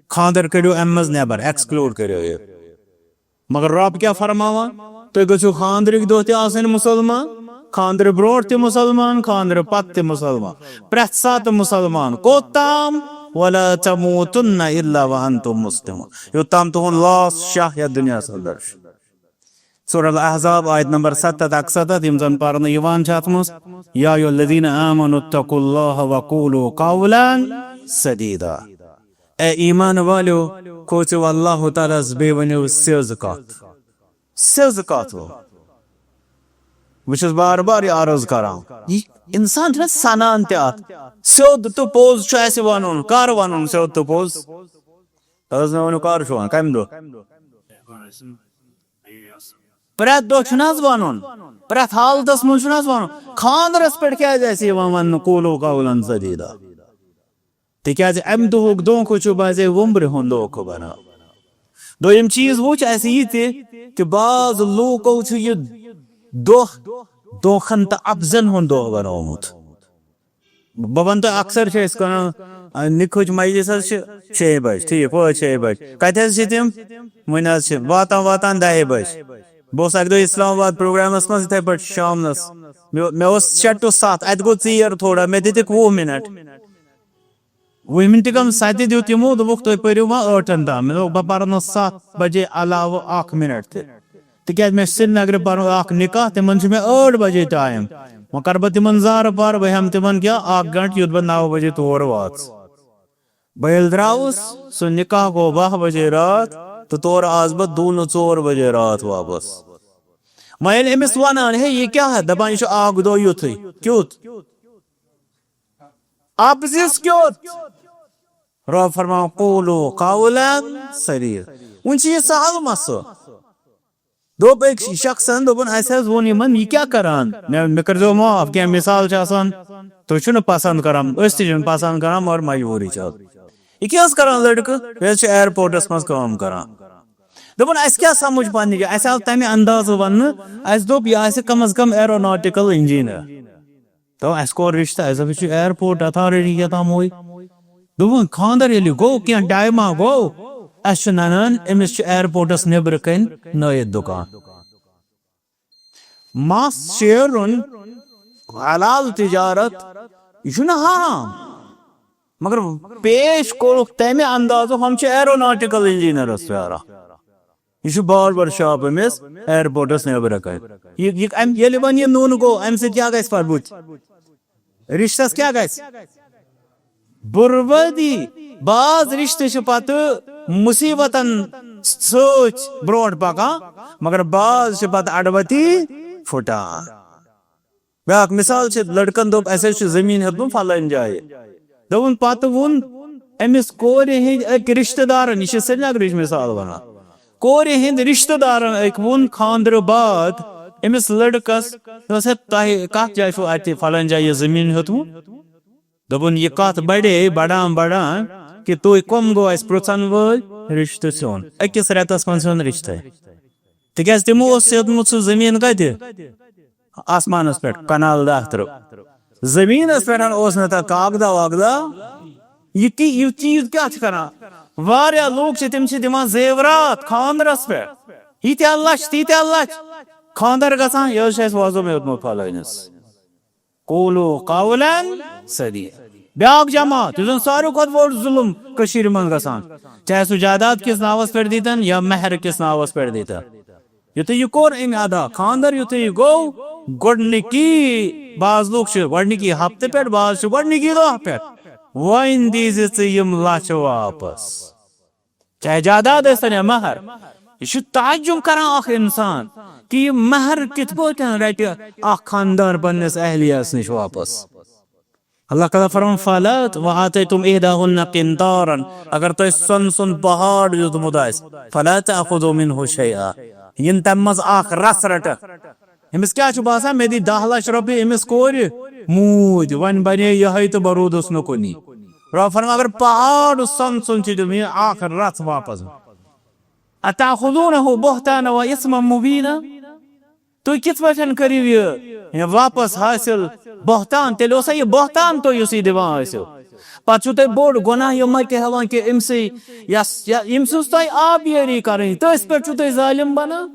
خانٛدر کٔڑِو امہِ منٛز نٮ۪بر، exclude کٔرِو یہِ۔ مگر رب کیٛاہ فرماوان؟ تُہۍ گٔژھِو خانٛدرٕکۍ دۄہ تہِ آسٕنۍ مُسلمان، خانٛدرٕ برونٛٹھ تہِ مُسلمان، خانٛدرٕ پتہٕ تہِ مُسلمان، پرٛٮ۪تھ ساتہٕ مُسلمان۔ کوٚت تام؟ ولا تموتن الا وانتم مسلمون۔ یوٚت تام تُہُنٛد لاس شاہ یتھ دُنیاہس اندر چھُ۔ سورہ الاحزاب آیت نمبر ستتھ اکستتھ، یِم زن پرنہٕ یِوان چھِ اتھ منٛز، یا ایھا الذین آمنوا اتقوا اللہ وقولوا قولا سدیدا۔ اے ایمان والیو، کھوژِو اللہ تعالیٰ ہس، بیٚیہِ ؤنِو سیٚز کتھ۔ سیٚز کتھ ہو۔ بہٕ چھُس بار بار یہِ عرض کران۔ یہِ انسان چھُنہ سنان تہِ اتھ۔ سیوٚد تہٕ پوٚز چھُ اسہِ ونُن۔ کر ونُن سیوٚد تہٕ پوٚز؟ تۄہہِ حظ مےٚ ؤنِو، کر چھُ ونُن؟ کمہِ دۄہ؟ پرٛٮ۪تھ دۄہ چھُنہٕ حظ ونُن؟ پرٛٮ۪تھ حالتس منٛز چھُنہٕ حظ ونُن؟ خانٛدرس پٮ۪ٹھ کیٛازِ آسہِ یِوان وننہٕ قولوا قولا سدیدا؟ تِکیٛازِ اَمہِ دۄہُک دھوکہٕ چھُ باسے وُمبرِ ہُنٛد دھوکہٕ بنان۔ دوٚیِم چیٖز وُچھ اَسہِ یہِ تہِ کہِ بعض لوٗکو چھُ یہِ دۄہ دھوکھن تہٕ اَپزن ہُنٛد دۄہ بنومُت۔ بہٕ وَنہٕ تۄہہِ، اکثر چھِ أسۍ کران، آ، نِکہٕچ مجلس حظ چھِ شیٚیہِ بجہِ، ٹھیٖک پٲٹھۍ شیٚیہِ بجہِ۔ کَتہِ حظ چھِ تِم؟ وۄنۍ حظ چھِ واتان واتان دَہہِ بجہِ۔ بہٕ اوسُس اَکہِ دۄہ اسلام آباد پروگرامس منٛز یِتھَے پٲٹھۍ شامنس۔ مےٚ، مےٚ اوس شےٚ to ستھ، اَتہِ گوٚو ژیر تھوڑا، مےٚ دِتِکھ وُہ منٹ۔ وُہمہِ تہِ کم سَتہِ دیُت یِمو، دوٚپُکھ، "تُہۍ پٔرِو وۄنۍ ٲٹھن تام۔" مےٚ دوٚپ، "بہٕ پَرٕ نہٕ سَتھ بجے علاوٕ اکھ منٹ تہِ، تِکیٛازِ مےٚ چھُ سرینگرٕ پَرُن اکھ نِکاح، تِمن چھُ مےٚ ٲٹھ بجے ٹایم۔ وۄنۍ کَرٕ بہٕ تِمن زارٕ پارٕ، بہٕ ہٮ۪مہٕ تِمن کیٛاہ اکھ گنٹہٕ، یُتھ بہٕ نَو بجے تور واتہٕ۔" بہٕ ییٚلہِ درٛاوُس، سُہ نِکاح گوٚو باہ بجے راتھ، تہٕ تورٕ آس بہٕ دوٗنہٕ ژور بجے راتھ واپس۔ وۄنۍ ییٚلہِ أمِس وَنان، ہے، یہِ کیٛاہ؟ دَپان، یہِ چھُ اَکھ دۄہ یُتھُے۔ کیُتھ؟ اَپزِس کیُتھ؟ رۄب فرماوان، "قولوا قولا سدیدا۔" وۄنۍ چھُ یہِ سہل مسہٕ۔ دوٚپ أکۍ شخصن، دوٚپُن، "اَسہِ حظ ووٚن یِمن، یہِ کیٛاہ کران؟ مےٚ، مےٚ کٔرۍزیو معاف، کینٛہہ مثال چھِ آسان، تُہۍ چھِو نہٕ پسنٛد کران، أسۍ تہِ چھِنہٕ پسنٛد کران، مگر مجبوٗری چھِ آز۔ یہِ کیٛاہ حظ کران لڑکہٕ؟ یہِ حظ چھُ ایئرپورٹس منٛز کٲم کران۔" دوٚپُن، "اَسہِ کیٛاہ سمجھ پننہِ جایہِ؟ اَسہِ آو تَمہِ اندازٕ وننہٕ، اَسہِ دوٚپ، یہِ آسہِ کم از کم aeronautical engineer۔" تو اَسہِ کوٚر رِشتہٕ، اَسہِ دوٚپ، "یہِ چھُ airport authority کیٛاہ تام ہوے۔" دوٚپُن، "خانٛدر ییٚلہِ گوٚو، کینٛہہ ٹایما گوٚو، اَسہِ چھُ ننان، أمِس چھُ ایئرپورٹس نیٚبرٕ کَنۍ نٲیِد دُکان۔" مَس شیرُن، حلال تجارت، یہِ چھُنہٕ حرام۔ مگر پیش کوٚرُکھ تَمہِ اندازٕ، ہُم چھِ aeronautical engineerس پیاران۔ یہِ چھُ باربر شاپ أمِس ایئرپورٹس نیٚبرٕ کَنۍ۔ یہِ، یہِ، اَمہِ، ییٚلہِ وۄنۍ یہِ نوٚن گوٚو، اَمہِ سۭتۍ کیٛاہ گژھِ پَتہٕ بُتھِ؟ رِشتَس کیٛاہ گژھِ؟ بربٲدی۔ بعض رِشتہٕ چھِ پَتہٕ مُصیٖبتَن سۭتۍ برونٛٹھ پَکان، مگر بعض چھِ پَتہٕ اَڑوَتی پھُٹان۔ بیٛاکھ مثال چھِ، لڑکن دوٚپ، "اَسہِ حظ چھُ زٔمیٖن ہیوٚتمُت فلٲنۍ جایہِ۔" دوٚپُن، پتہٕ ووٚن أمِس کورِ ہٕنٛدۍ أکۍ رِشتہٕ دارن، یہِ چھِ سرینگرٕچ مثال وَنان، کورِ ہٕنٛدۍ رِشتہٕ دارن أکۍ ووٚن خانٛدرٕ بعد أمِس لڑکس، دوٚپُس، "ہے، تۄہہِ کتھ جایہِ چھُو اَتہِ فلٲنۍ جایہِ یہِ زٔمیٖن ہیوٚتمُت؟" دوٚپُن، یہِ کتھ بڑے، بڑان، بڑان، کہِ تُہۍ کۄم گوٚو اَسہِ پرٛژھن وٲلۍ؟ رِشتہٕ سیوٚن۔ أکِس رٮ۪تس منٛز سیوٚن رِشتَے۔ تِکیٛازِ تِمو اوس ہیوٚتمُت سُہ زٔمیٖن کَتہِ؟ آسمانَس پٮ۪ٹھ، کنال دَہ ترٕٛہ۔ زٔمیٖنَس پٮ۪ٹھ اوس نہٕ تَتھ کاغدہ واغدہ۔ یہِ تہِ، یہِ چیٖز کیٛاہ چھِ کران؟ واریاہ لوٗکھ چھِ، تِم چھِ دِوان زیورات خانٛدرَس پٮ۪ٹھ۔ ییٖتیٛاہ لَچھ، تیٖتیٛاہ لَچھ۔ خانٛدر گژھان، یہِ حظ چھُ اَسہِ وۄزُم ہیوٚتمُت فلٲنِس۔ قولوا قولا سدیدا۔ بیٛاکھ جماعت، یُس زَن ساروی کھۄتہٕ بوٚڑ ظُلُم کٔشیٖرِ منٛز گژھان، چاہے سُہ جائیداد کِس ناوَس پٮ۪ٹھ دیٖتَن یا مہر کِس ناوَس پٮ۪ٹھ دیٖتَن۔ یُتھُے یہِ کوٚر أمۍ ادا، خانٛدر یُتھُے یہِ گوٚو، گۄڈٕنِکی، بعض لوٗکھ چھِ گۄڈٕنِکی ہفتہٕ پٮ۪ٹھ، بعض چھِ گۄڈٕنِکی دۄہ پٮ۪ٹھ، "وۄنۍ دیٖزِ ژٕ یِم لَچھ واپس۔" چاہے جائیداد ٲسۍتن یا مہر، یہِ چھُ تعجب کران اکھ انسان کہِ یہِ مہر کِتھ پٲٹھۍ رٹہِ اکھ خاندار پننِس اہلیس نِش واپس۔ اللہ تعالیٰ فرماوان، "فلا وآتیتم احداہن قنطارا"، اگر تۄہہِ سۄنہٕ سُنٛد پہاڑ دیُتمُت آسہِ، "فلا تأخذوا منه شیئا"، یِنہٕ تَمہِ منٛز اکھ رژھ رٹکھ۔ أمِس کیٛاہ چھُ باسان، مےٚ دی دَہ لَچھ رۄپیہِ أمِس کورِ موٗدۍ، وۄنۍ بنے یِہوٚے تہٕ بہٕ روٗدُس نہٕ کُنی۔ رۄب فرماوان، اگر پہاڑ سۄنہٕ سُنٛد چھُ دیُتمُت، یہِ اکھ رژھ واپس۔ "اتأخذونه بهتانا وإثما مبینا"، تُہۍ کِتھ پٲٹھۍ کٔرِو یہِ، یہِ واپس حٲصِل؟ بہتان، تیٚلہِ اوسا یہِ بہتان تُہۍ یُس یہِ دِوان ٲسِو؟ پتہٕ چھُو تُہۍ بوٚڑ گۄناہ یہِ مۄکہِ ہٮ۪وان کہِ أمۍ سٕے، یَس، یا أمۍ سٕنٛز تۄہہِ آبیٲری کَرٕنۍ، تٔتھۍ پٮ۪ٹھ چھُو تُہۍ ظٲلِم بنان۔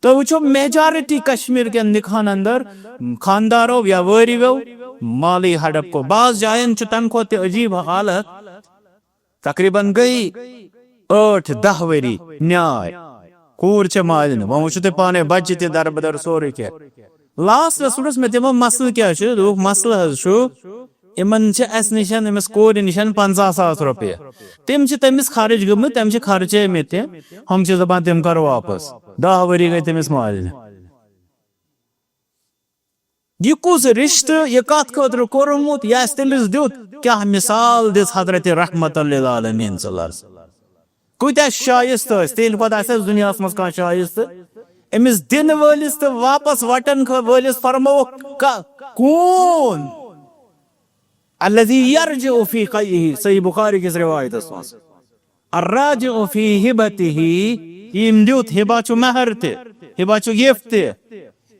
تُہۍ وٕچھِو، میجارٹی کشمیر کٮ۪ن نِکاحن اندر خاندارو یا وٲرِوٮ۪و مالٕے ہڑپ کوٚر۔ بعض جاین چھُ تَمہِ کھۄتہٕ تہِ عجیٖب حالت۔ تقریباً گٔے ٲٹھ دَہ ؤری نیاے۔ کوٗر چھےٚ مالِنۍ، وۄنۍ وٕچھِو تُہۍ پانے، بچہِ تہِ دربدر، سورُے کینٛہہ۔ لاسٹس ووٚنُس مےٚ تِمو، "مسلہٕ کیٛاہ چھُ؟" دوٚپُکھ، "مسلہٕ حظ چھُ، یِمن چھِ اَسہِ نِش، أمِس کورِ نِش پنٛژاہ ساس رۄپیہِ۔ تِم چھِ تٔمِس خرٕچ گٔمٕتۍ، تٔمۍ چھِ خرچٲومٕتۍ تہِ۔ ہُم چھِ دَپان، تِم کر واپس۔ دَہ ؤری گٔے تٔمِس مالِنہِ۔" یہِ کُس رِشتہٕ، یہِ کَتھ خٲطرٕ کوٚرمُت، یہِ آسہِ تٔمِس دیُت؟ کیٛاہ مثال دِژ حضرت رحمت للعالمین صلی اللہ علیہ وسلم؟ کۭتیٛاہ شایستہٕ ٲسۍ، تِہِنٛدِ کھۄتہٕ آسہِ اَسہِ دُنیاہَس منٛز کانٛہہ شایستہٕ؟ أمِس دِنہٕ وٲلِس تہٕ واپس وَٹن خٲ-، وٲلِس فرمووُکھ، "کا-، کون؟" الذي يرجع في قيئه، صحیح بخاری کِس رِوایتَس منٛز۔ الراجع في هبته، ییٚمۍ دیُت، ہبہ چھُ مہر تہِ، ہبہ چھُ gift تہِ۔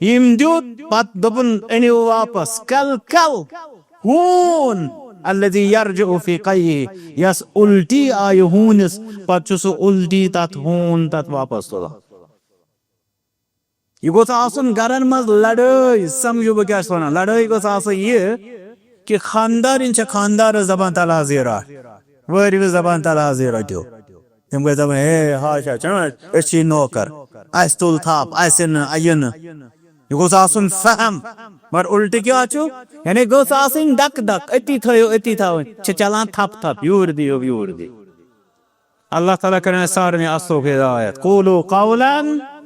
ییٚمۍ دیُت، پتہٕ دوٚپُن، "أنِو واپس۔" کل کل، ہوٗن، الذي يرجع في قيئه، یس الٹی آیہِ ہوٗنِس، پتہٕ چھُ سُہ الٹی تتھ ہوٗن تتھ واپس تُلان۔ یہِ گوٚژھ آسُن گرن منٛز لڑٲے، سمجھو بہٕ کیٛاہ چھُس ونان۔ لڑٲے گٔژھ آسٕنۍ یہِ کہِ خاندارِنۍ چھےٚ خاندارس دپان، "تلہٕ حظ یہِ رٹھ"، وٲرِوِس دپان، "تلہٕ حظ یہِ رٔٹِو"۔ تِم گٔژھۍ دپٕنۍ، "ہے، ہاشا، چھُنہ، أسۍ چھِ نوکر، اسہِ تُل تھپھ، اسہِ نہٕ، یہِ نہٕ۔" یہِ گوٚژھ آسُن فہم۔ مگر الٹہٕ کیٛاہ چھُ؟ یعنی گٔژھ آسٕنۍ دک دک، أتی تھٲیِو، أتی تھاوٕنۍ۔ چھِ چلان تھپھ تھپھ، یوٗرۍ دِیِو، یوٗرۍ دِیِو۔ اللہ تعالیٰ کٔرِنۍ اَسہِ سارنٕے اَصلُک ہدایت۔ قولوا قولا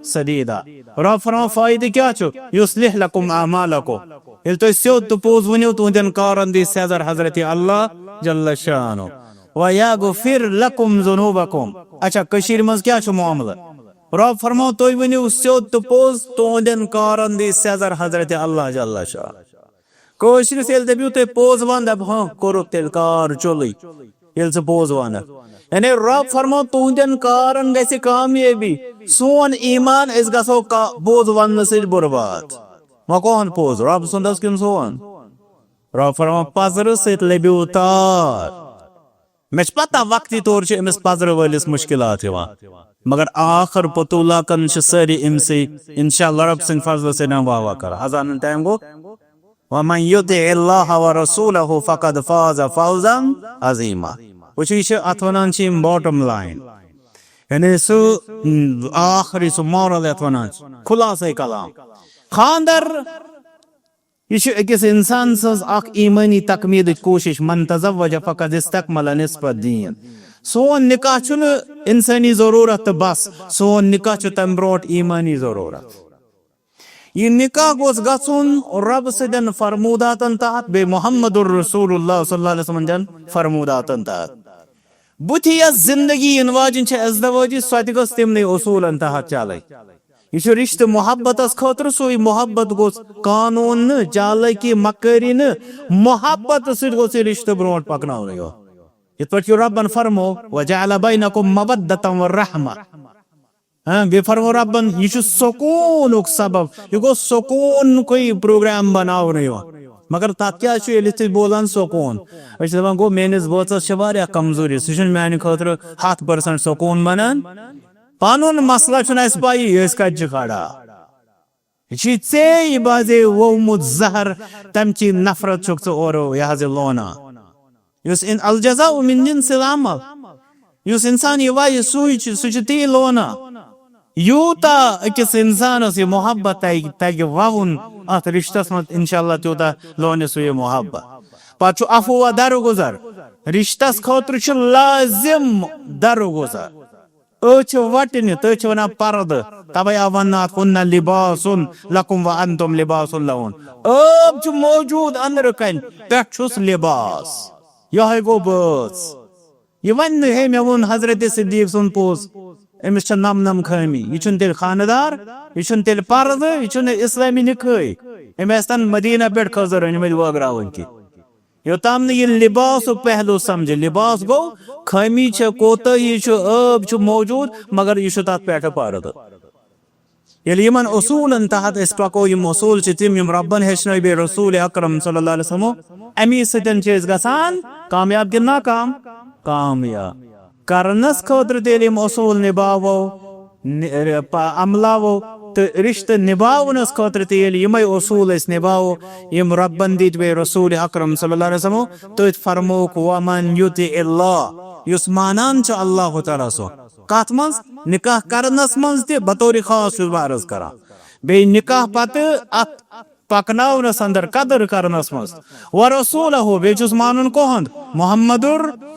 سدیدا۔ رب فرماوان فٲیدٕ کیٛاہ چھُ؟ یصلح لکم اعمالکم۔ ییٚلہِ تُہۍ سیوٚد تہٕ پوٚز ؤنِو، تُہنٛدٮ۪ن کارن دی سیٚزر حضرت اللہ جل شانہ۔ ویغفر لکم ذنوبکم۔ اچھا، کٔشیٖرِ منٛز کیٛاہ چھُ معاملہٕ؟ رب فرماوان تُہۍ ؤنِو سیوٚد تہٕ پوٚز، تُہنٛدٮ۪ن کارن دی سیٚزر حضرت اللہ جل شانہ۔ کٲشرِس ییٚلہِ دٔپِو تُہۍ پوٚز وَن، دَپہِ، ہاں، کوٚرُکھ تیٚلہِ کار چوٚلُے، ییٚلہِ ژٕ پوٚز وَنَکھ۔ یعنی رب فرماوان تُہنٛدٮ۪ن کارن گژھِ کامیٲبی، سون ایمان، أسۍ گژھو کا-، پوٚز وَننہٕ سۭتۍ برباد۔ وۄنۍ کون پوٚز، رب سُنٛد حظ کِنہٕ سون؟ رب فرماوان پزرٕ سۭتۍ لٔبِو تار۔ مےٚ چھِ پتہ وقتی طور چھِ أمِس پزرٕ وٲلِس مُشکِلات یِوان، مگر آخر پتوٗلاکن چھِ سٲری أمسٕے، انشاءاللہ رب سٕنٛدِ فضلہٕ سۭتۍ واہ واہ کران۔ اذانُن ٹایم گوٚو۔ ومن یطع اللہ ورسولہ فقد فاز فوزا عظیما۔ وٕچھِو، یہِ چھِ، اتھ ونان چھِ یِم bottom line، یعنی سُہ، م، ٲخری سُہ moral یتھ ونان چھِ، خلاصے کلام۔ خاندر، یہِ چھُ أکِس انسان سٕنٛز اکھ ایمٲنی تکمیلٕچ کوٗشش، من تزوج فقد استکمل نصف الدین۔ سون نکاح چھُنہٕ انسٲنی ضروٗرت تہٕ بس، سون نکاح چھُ تمہِ برونٛٹھ ایمٲنی ضروٗرت۔ یہِ نکاح گوٚژھ گژھُن رب سٕنٛدٮ۪ن فرموداتن تحت، بیٚیہِ محمد رسول اللہ صلی اللہ علیہ وسلم دٮ۪ن فرموداتن تحت۔ بُتھِ یۄس زندگی یِنہٕ واجِنۍ چھِ ازدواجی، سۄ تہِ گٔژھ تِمنٕے اصوٗلن تحت چلٕنۍ۔ یہِ چھُ رشتہٕ محبتس خٲطرٕ، سُے محبت گوٚژھ قانوٗن نہٕ، چالٲکی مکٲری نہٕ، محبت سۭتۍ گوٚژھ یہِ رشتہٕ برونٛٹھ پکناونہٕ یُن۔ یِتھ پٲٹھۍ چھُ ربن فرمو، وجعل بینکم مودۃ و رحمہ۔ ہاں، بیٚیہِ فرمو ربن، یہِ چھُ سکوٗنُک سبب، یہِ گوٚو سکوٗنکُے پروگرام بناونہٕ یِوان۔ مگر تتھ کیٛاہ چھُ، ییٚلہِ أسۍ بوزان سکوٗن، أسۍ چھِ دپان، گوٚو میٲنِس بٲژس چھِ واریاہ کمزوری، سُہ چھُنہٕ میانہِ خٲطرٕ ہتھ percent سکوٗن بنان۔ پنُن مسلہٕ چھُنہٕ اَسہِ پَیی، أسۍ کَتہِ چھِ کھڑا۔ یہِ چھُے ژےٚ یہِ بازے وومُت زہر، تَمہِ چی نفرت چھُکھ ژٕ اورٕ یہِ حظ یہِ لونان۔ یُس ان-، الجزاء من جنس العمل، یُس انسان یہِ وایہِ، سُے چھُ، سُہ چھُ تی لونان۔ یوٗتاہ أکِس انسانس یہِ محبت تَگہِ، تَگہِ وَوُن اَتھ رِشتَس منٛز، انشاءاللہ تیوٗتاہ لونہِ سُہ یہِ محبت۔ پتہٕ چھُ عفو و درگزر، رِشتَس خٲطرٕ چھُ لازم درگزر۔ أچھ وٹنہِ، تٔتھۍ چھِ وَنان پردٕ۔ تَوَے آو وَننہٕ اَتھ، "ہُنَّ لِباسٌ لَکُمْ وَأَنْتُمْ لِبَاسٌ لَهُنَّ۔" عٲب چھُ موجوٗد أنٛدرٕ کَنہِ، پٮ۪ٹھ چھُس لِباس۔ یِہوٚے گوٚو بٲژ۔ یہِ وَنہِ نہٕ، "ہے، مےٚ ووٚن حضرت صدیٖق سُنٛد پوٚز، أمِس چھےٚ نَم نَم خٲمی، یہِ چھُنہٕ تیٚلہِ خانہٕ دار، یہِ چھُنہٕ تیٚلہِ پردٕ، یہِ چھُنہٕ اِسلٲمی نِکٲحۍ، أمۍ آسہِ تَن مدیٖنہ پٮ۪ٹھ کھٔزٕر أنۍمٕتۍ وٲگراوٕنۍ کِنۍ۔" یوٚتام نہٕ یہِ لباسُک پہلو سمجھِ، لباس گوٚو خٲمی چھےٚ، کوتٲہی چھُ، عٲب چھُ موجود، مگر یہِ چھُ تتھ پٮ۪ٹھٕ پردٕ۔ ییٚلہِ یِمن اصوٗلن تحت أسۍ پکو، یِم اصوٗل چھِ تِم، یِم ربن ہیٚچھنٲے بیٚیہِ رسول اکرم صلی اللہ علیہ وسلمو، امی سۭتۍ چھِ أسۍ گژھان کامیاب کِنہٕ ناکام؟ کامیاب۔ کرنس خٲطرٕ تیٚلہِ یِم اصوٗل نباوو، نِ-، پ-، عملاوو تہٕ رشتہٕ نباونس خٲطرٕ تہِ ییٚلہِ یِمے اصوٗل أسۍ نباوو، یِم ربن دِتۍ بیٚیہِ رسول اکرم صلی اللہ علیہ وسلمو، تٔتھۍ فرمووُکھ، "ومن یطع اللہ"، یُس مانان چھُ اللہ تعالیٰ سُنٛد۔ کتھ منٛز؟ نکاح کرنس منٛز تہِ بطور خاص چھُس بہٕ عرض کران۔ بیٚیہِ نکاح پتہٕ اتھ پکناونس اندر، قدر کرنس منٛز۔ ورسولہ، بیٚیہِ چھُس مانُن کُہُنٛد؟ محمد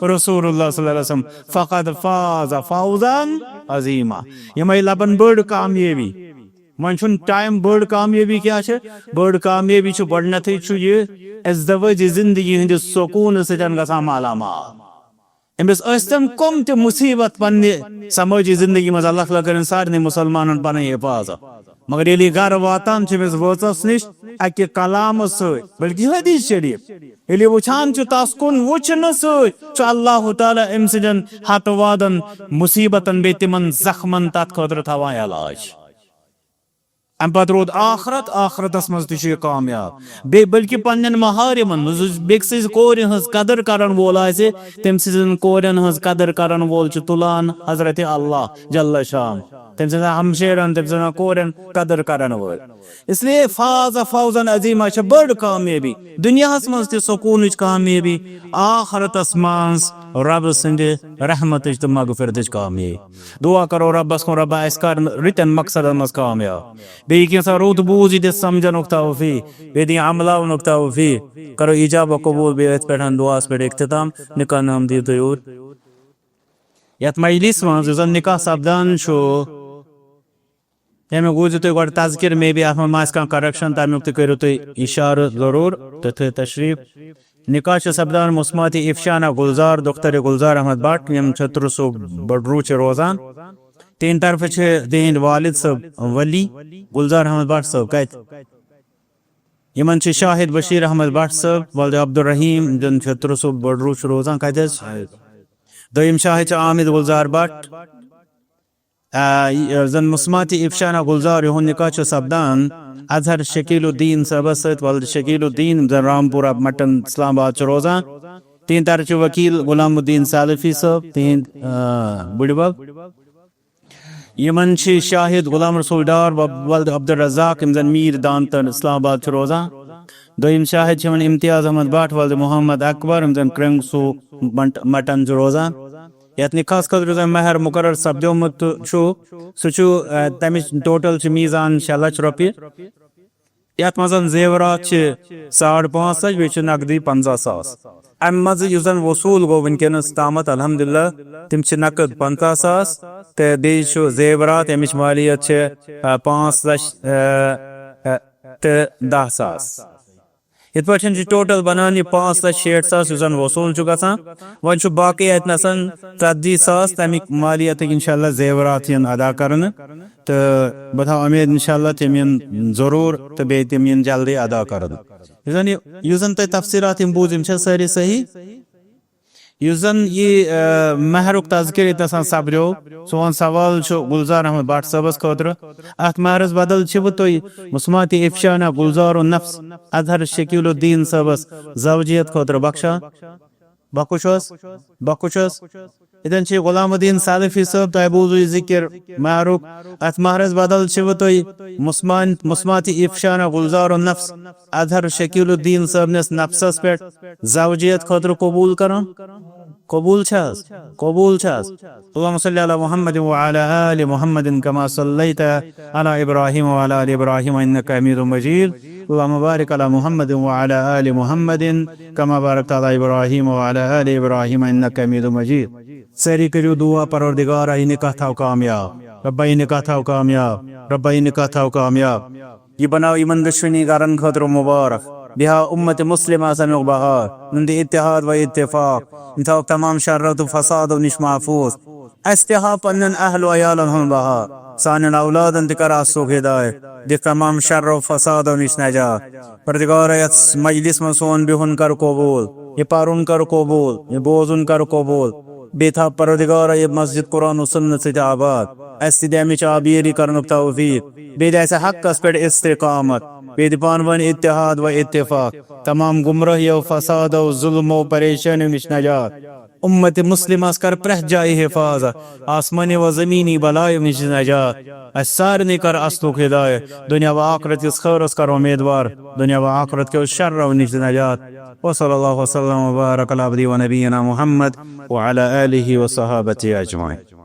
رسول اللہ صلی اللہ علیہ وسلم۔ فقد فاز فوزا عظیما۔ یِمے لبن بٔڑ کامیٲبی۔ وۄنۍ چھُنہٕ ٹایم، بٔڑ کامیٲبی کیٛاہ چھِ؟ بٔڑ کامیٲبی چھُ گۄڈٕنیتھٕے چھُ یہِ ازدواجی زندگی ہٕنٛدِس سکوٗنہٕ سۭتۍ گژھان مالا مال۔ أمِس ٲسۍتن کۄم تہِ مُصیبت پننہِ سمٲجی زندگی منٛز، اللہ تعالیٰ کٔرِن سارنٕے مُسلمانن پنٕنۍ حفاظت۔ مگر ییٚلہِ یہِ گرٕ واتان چھُ أمِس وٲژس نِش اکہِ کلامہٕ سۭتۍ، بلکہِ حدیث شریف، ییٚلہِ یہِ وٕچھان چھُ، تس کُن وٕچھنہٕ سۭتۍ چھُ اللہ تعالیٰ أمۍ سٕنٛدٮ۪ن ہتہٕ وادن مُصیبتن بیٚیہِ تِمن زخمن تتھ خٲطرٕ تھاوان علاج۔ امہِ پتہٕ روٗد آخرت، آخرتس منٛز تہِ چھُ یہِ کامیاب۔ بیٚیہِ بلکہِ پننٮ۪ن محارمن منٛز، یُس بیٚکہِ سٕنٛزِ کورِ ہٕنٛز قدر کرن وول آسہِ، تٔمۍ سٕنٛزن کورٮ۪ن ہٕنٛز قدر کرن وول چھُ تُلان حضرت اللہ جل شان۔ تٔمۍ سٕنٛزن ہمشیرن، تٔمۍ سٕنٛزن کورٮ۪ن قدر کرن وٲلۍ۔ اس لیے فاز فوزا عظیما چھِ بٔڑ کامیٲبی، دُنیاہس منٛز تہِ سکوٗنٕچ کامیٲبی، آخرتس منٛز رب سٕنٛدِ رحمتٕچ تہٕ مغفرتٕچ کامیٲبی۔ دعا کرو ربس کُن، ربا، اسہِ کر رٕتٮ۪ن مقصدن منٛز کامیاب۔ بیٚیہِ کینٛژھا رُت بوٗز یہِ دِ سمجھنُک توفیق، بیٚیہِ دِ عملاونُک توفیق۔ کرو ایجاب و قبول، بیٚیہِ أتھۍ پٮ۪ٹھ دعاہس پٮ۪ٹھ اختتام۔ نکاح نام دِیِو تُہۍ یور۔ یتھ مجلس منٛز یُس زن نکاح سپدان چھُ، تَمیُک بوٗزِو تُہۍ گۄڈٕ تذکر، مے بی اَتھ منٛز ما آسہِ کانٛہہ کریکشن، تَمیُک تہِ کٔرِو تُہۍ اِشارٕ ضروٗر تہٕ تھٲیِو تشریٖف۔ نکاح چھُ سپدان مُسماتِ افشانہ گُلزار دختر گُلزار احمد بٹ، یِم چھترٕ صٲب بڈروٗ چھِ روزان۔ تِہنٛدِ طرفہٕ چھِ تِہنٛدۍ والد صٲب ولی گُلزار احمد بٹ صٲب۔ کتہِ؟ یِمن چھِ شاہد بشیر احمد بٹ صٲب، ولد عبدالرحیم، یِم چھترٕ صٲب بڈروٗ چھِ روزان۔ کتہِ حظ؟ دوٚیِم شاہد چھِ عامد گُلزار بٹ۔ آ، یہِ زن مُسماتِ افشانہ گُلزار، یِہُنٛد نکاح چھُ سپدان اظہر شکیل الدین صٲبس سۭتۍ، ولد شکیل الدین، یِم زن رامپورہ مٹن اسلام آباد چھِ روزان۔ تِہنٛدِ طرفہٕ چھِ وکیل غلام الدین سالفی صٲب، تِہنٛدۍ، آ، بُڈِبب۔ یِمن چھِ شاہد غلام رسول ڈار و-، ولد عبدالرزاق، یِم زن میر دانتن اسلام آباد چھِ روزان۔ دوٚیِم شاہد چھِ یِمن امتیاز احمد بٹ ولد محمد اکبر، یِم زن کرنگ سو مٹ-، مٹن چھِ روزان۔ یتھ نکاحس خٲطرٕ یُس زن مہر مقرر سپدیومُت چھُ، سُہ چھُ، آ، تمِچ ٹوٹل چھِ میزان شےٚ لچھ رۄپیہِ۔ یتھ منٛز زن زیورات چھِ ساڑ پانٛژھ لچھ، بیٚیہِ چھِ نقدٕے پنٛژاہ ساس۔ امہِ منٛزٕ یُس زن وصوٗل گوٚو وٕنکیٚنس تامتھ، الحمدللہ، تِم چھِ نقد پنٛژاہ ساس، تہٕ بیٚیہِ چھُ زیورات، ییٚمِچ مالیت چھِ، آ، پانٛژھ لچھ، آ، آ، تہٕ دَہ ساس۔ یِتھ پٲٹھۍ چھِ ٹوٹل بنان یہِ پانٛژھ لچھ شیٹھ ساس، یُس زن وصوٗل چھُ گژھان۔ وۄنۍ چھُ باقٕے اتہِ نسن ژتجی ساس، تمیِکۍ مالیتٕکۍ انشاءاللہ زیورات یِن ادا کرنہٕ۔ تہٕ بہٕ تھاوٕ اُمید انشاءاللہ تِم یِن ضروٗر، تہٕ بیٚیہِ تِم یِن جلدی ادا کرنہٕ۔ یُس زن یہِ، یُس زن تۄہہِ تفصیٖلات یِم بوٗز، یِم چھا سٲری صحیح؟ یُس زن یہِ، آ، مہرُک تذکر ییٚتہِ نسن سپدیو، سون سوال چھُ گلزار احمد بٹ صٲبس خٲطرٕ۔ اتھ مہرس بدل چھِوٕ تُہۍ مُسماتِ افشانہ گلزار النفس اظہر شکیل الدین صٲبس زوجیت خٲطرٕ بخشان؟ بخش چھُس، بخش چھُس۔ ییٚتٮ۪ن چھِ غلام الدین سالفی صٲب، تۄہہِ بوٗزوٕ یہِ ذکر مہرُک۔ اتھ مہرس بدل چھِوٕ تُہۍ مُسمان-، مُسماتِ افشانہ گلزار النفس اظہر شکیل الدین صٲبنِس نفسس پٮ۪ٹھ زوجیت خٲطرٕ قبول کران؟ قبول چھا حظ؟ قبول چھا حظ؟ اللهم صل على محمد وعلى آل محمد كما صليت على إبراهيم وعلى آل إبراهيم إنك حميد مجيد. اللهم بارك على محمد وعلى آل محمد كما باركت على إبراهيم وعلى آل إبراهيم إنك حميد مجيد. سٲری کٔرِو دُعا، پروردگارا، یہِ نکاح تھاو کامیاب، رۄبا، یہِ نکاح تھاو کامیاب، رۄبا، یہِ نکاح تھاو کامیاب۔ یہِ بناو یِمن دۄشوٕنی گرن خٲطرٕ مُبارک۔ بیٚیہِ ہاو اُمت مسلمہ سمیُک بہار، یِمن دِ اتحاد و اتفاق۔ یِم تھاوکھ تمام شرو تہٕ فسادو نِش محفوظ۔ اسہِ تہِ ہاو پننٮ۪ن اہل و عیالن ہُنٛد بہار۔ سانٮ۪ن اولادن تہِ کر اصلُک ہدایت۔ دِکھ تمام شرو فسادو نِش نجات۔ پروردگارا، یتھ مجلس منٛز سون بِہُن کر قبول، یہِ پرُن کر قبول، یہِ بوزُن کر قبول۔ بیٚیہِ تھاو پروردگارا یہِ مسجد قرآن و سنت سۭتۍ آباد۔ اسہِ تہِ دِ امِچ آبیٲری کرنُک توفیق۔ بیٚیہِ دِ اسہِ حقس پٮ۪ٹھ استقامت۔ بیٚیہِ دِ پانہٕ ؤنۍ اتحاد و اتفاق۔ تمام گمراہیو، فسادو، ظلمو، پریشٲنیو نِش نجات۔ اُمت مسلمس کر پرٛٮ۪تھ جایہِ حفاظت۔ آسمانی و زمینی بلایو نِش نجات۔ اسہِ سارنٕے کر اصلُک ہدایت۔ دنیا و آخرت کِس خٲرس کر امیدوار۔ دنیا و آخرت کیو شرو نِش نجات۔ وصلی اللہ وسلم وبارک علی عبدی و نبینا محمد وعلی آلہ وصحابتہ اجمعین۔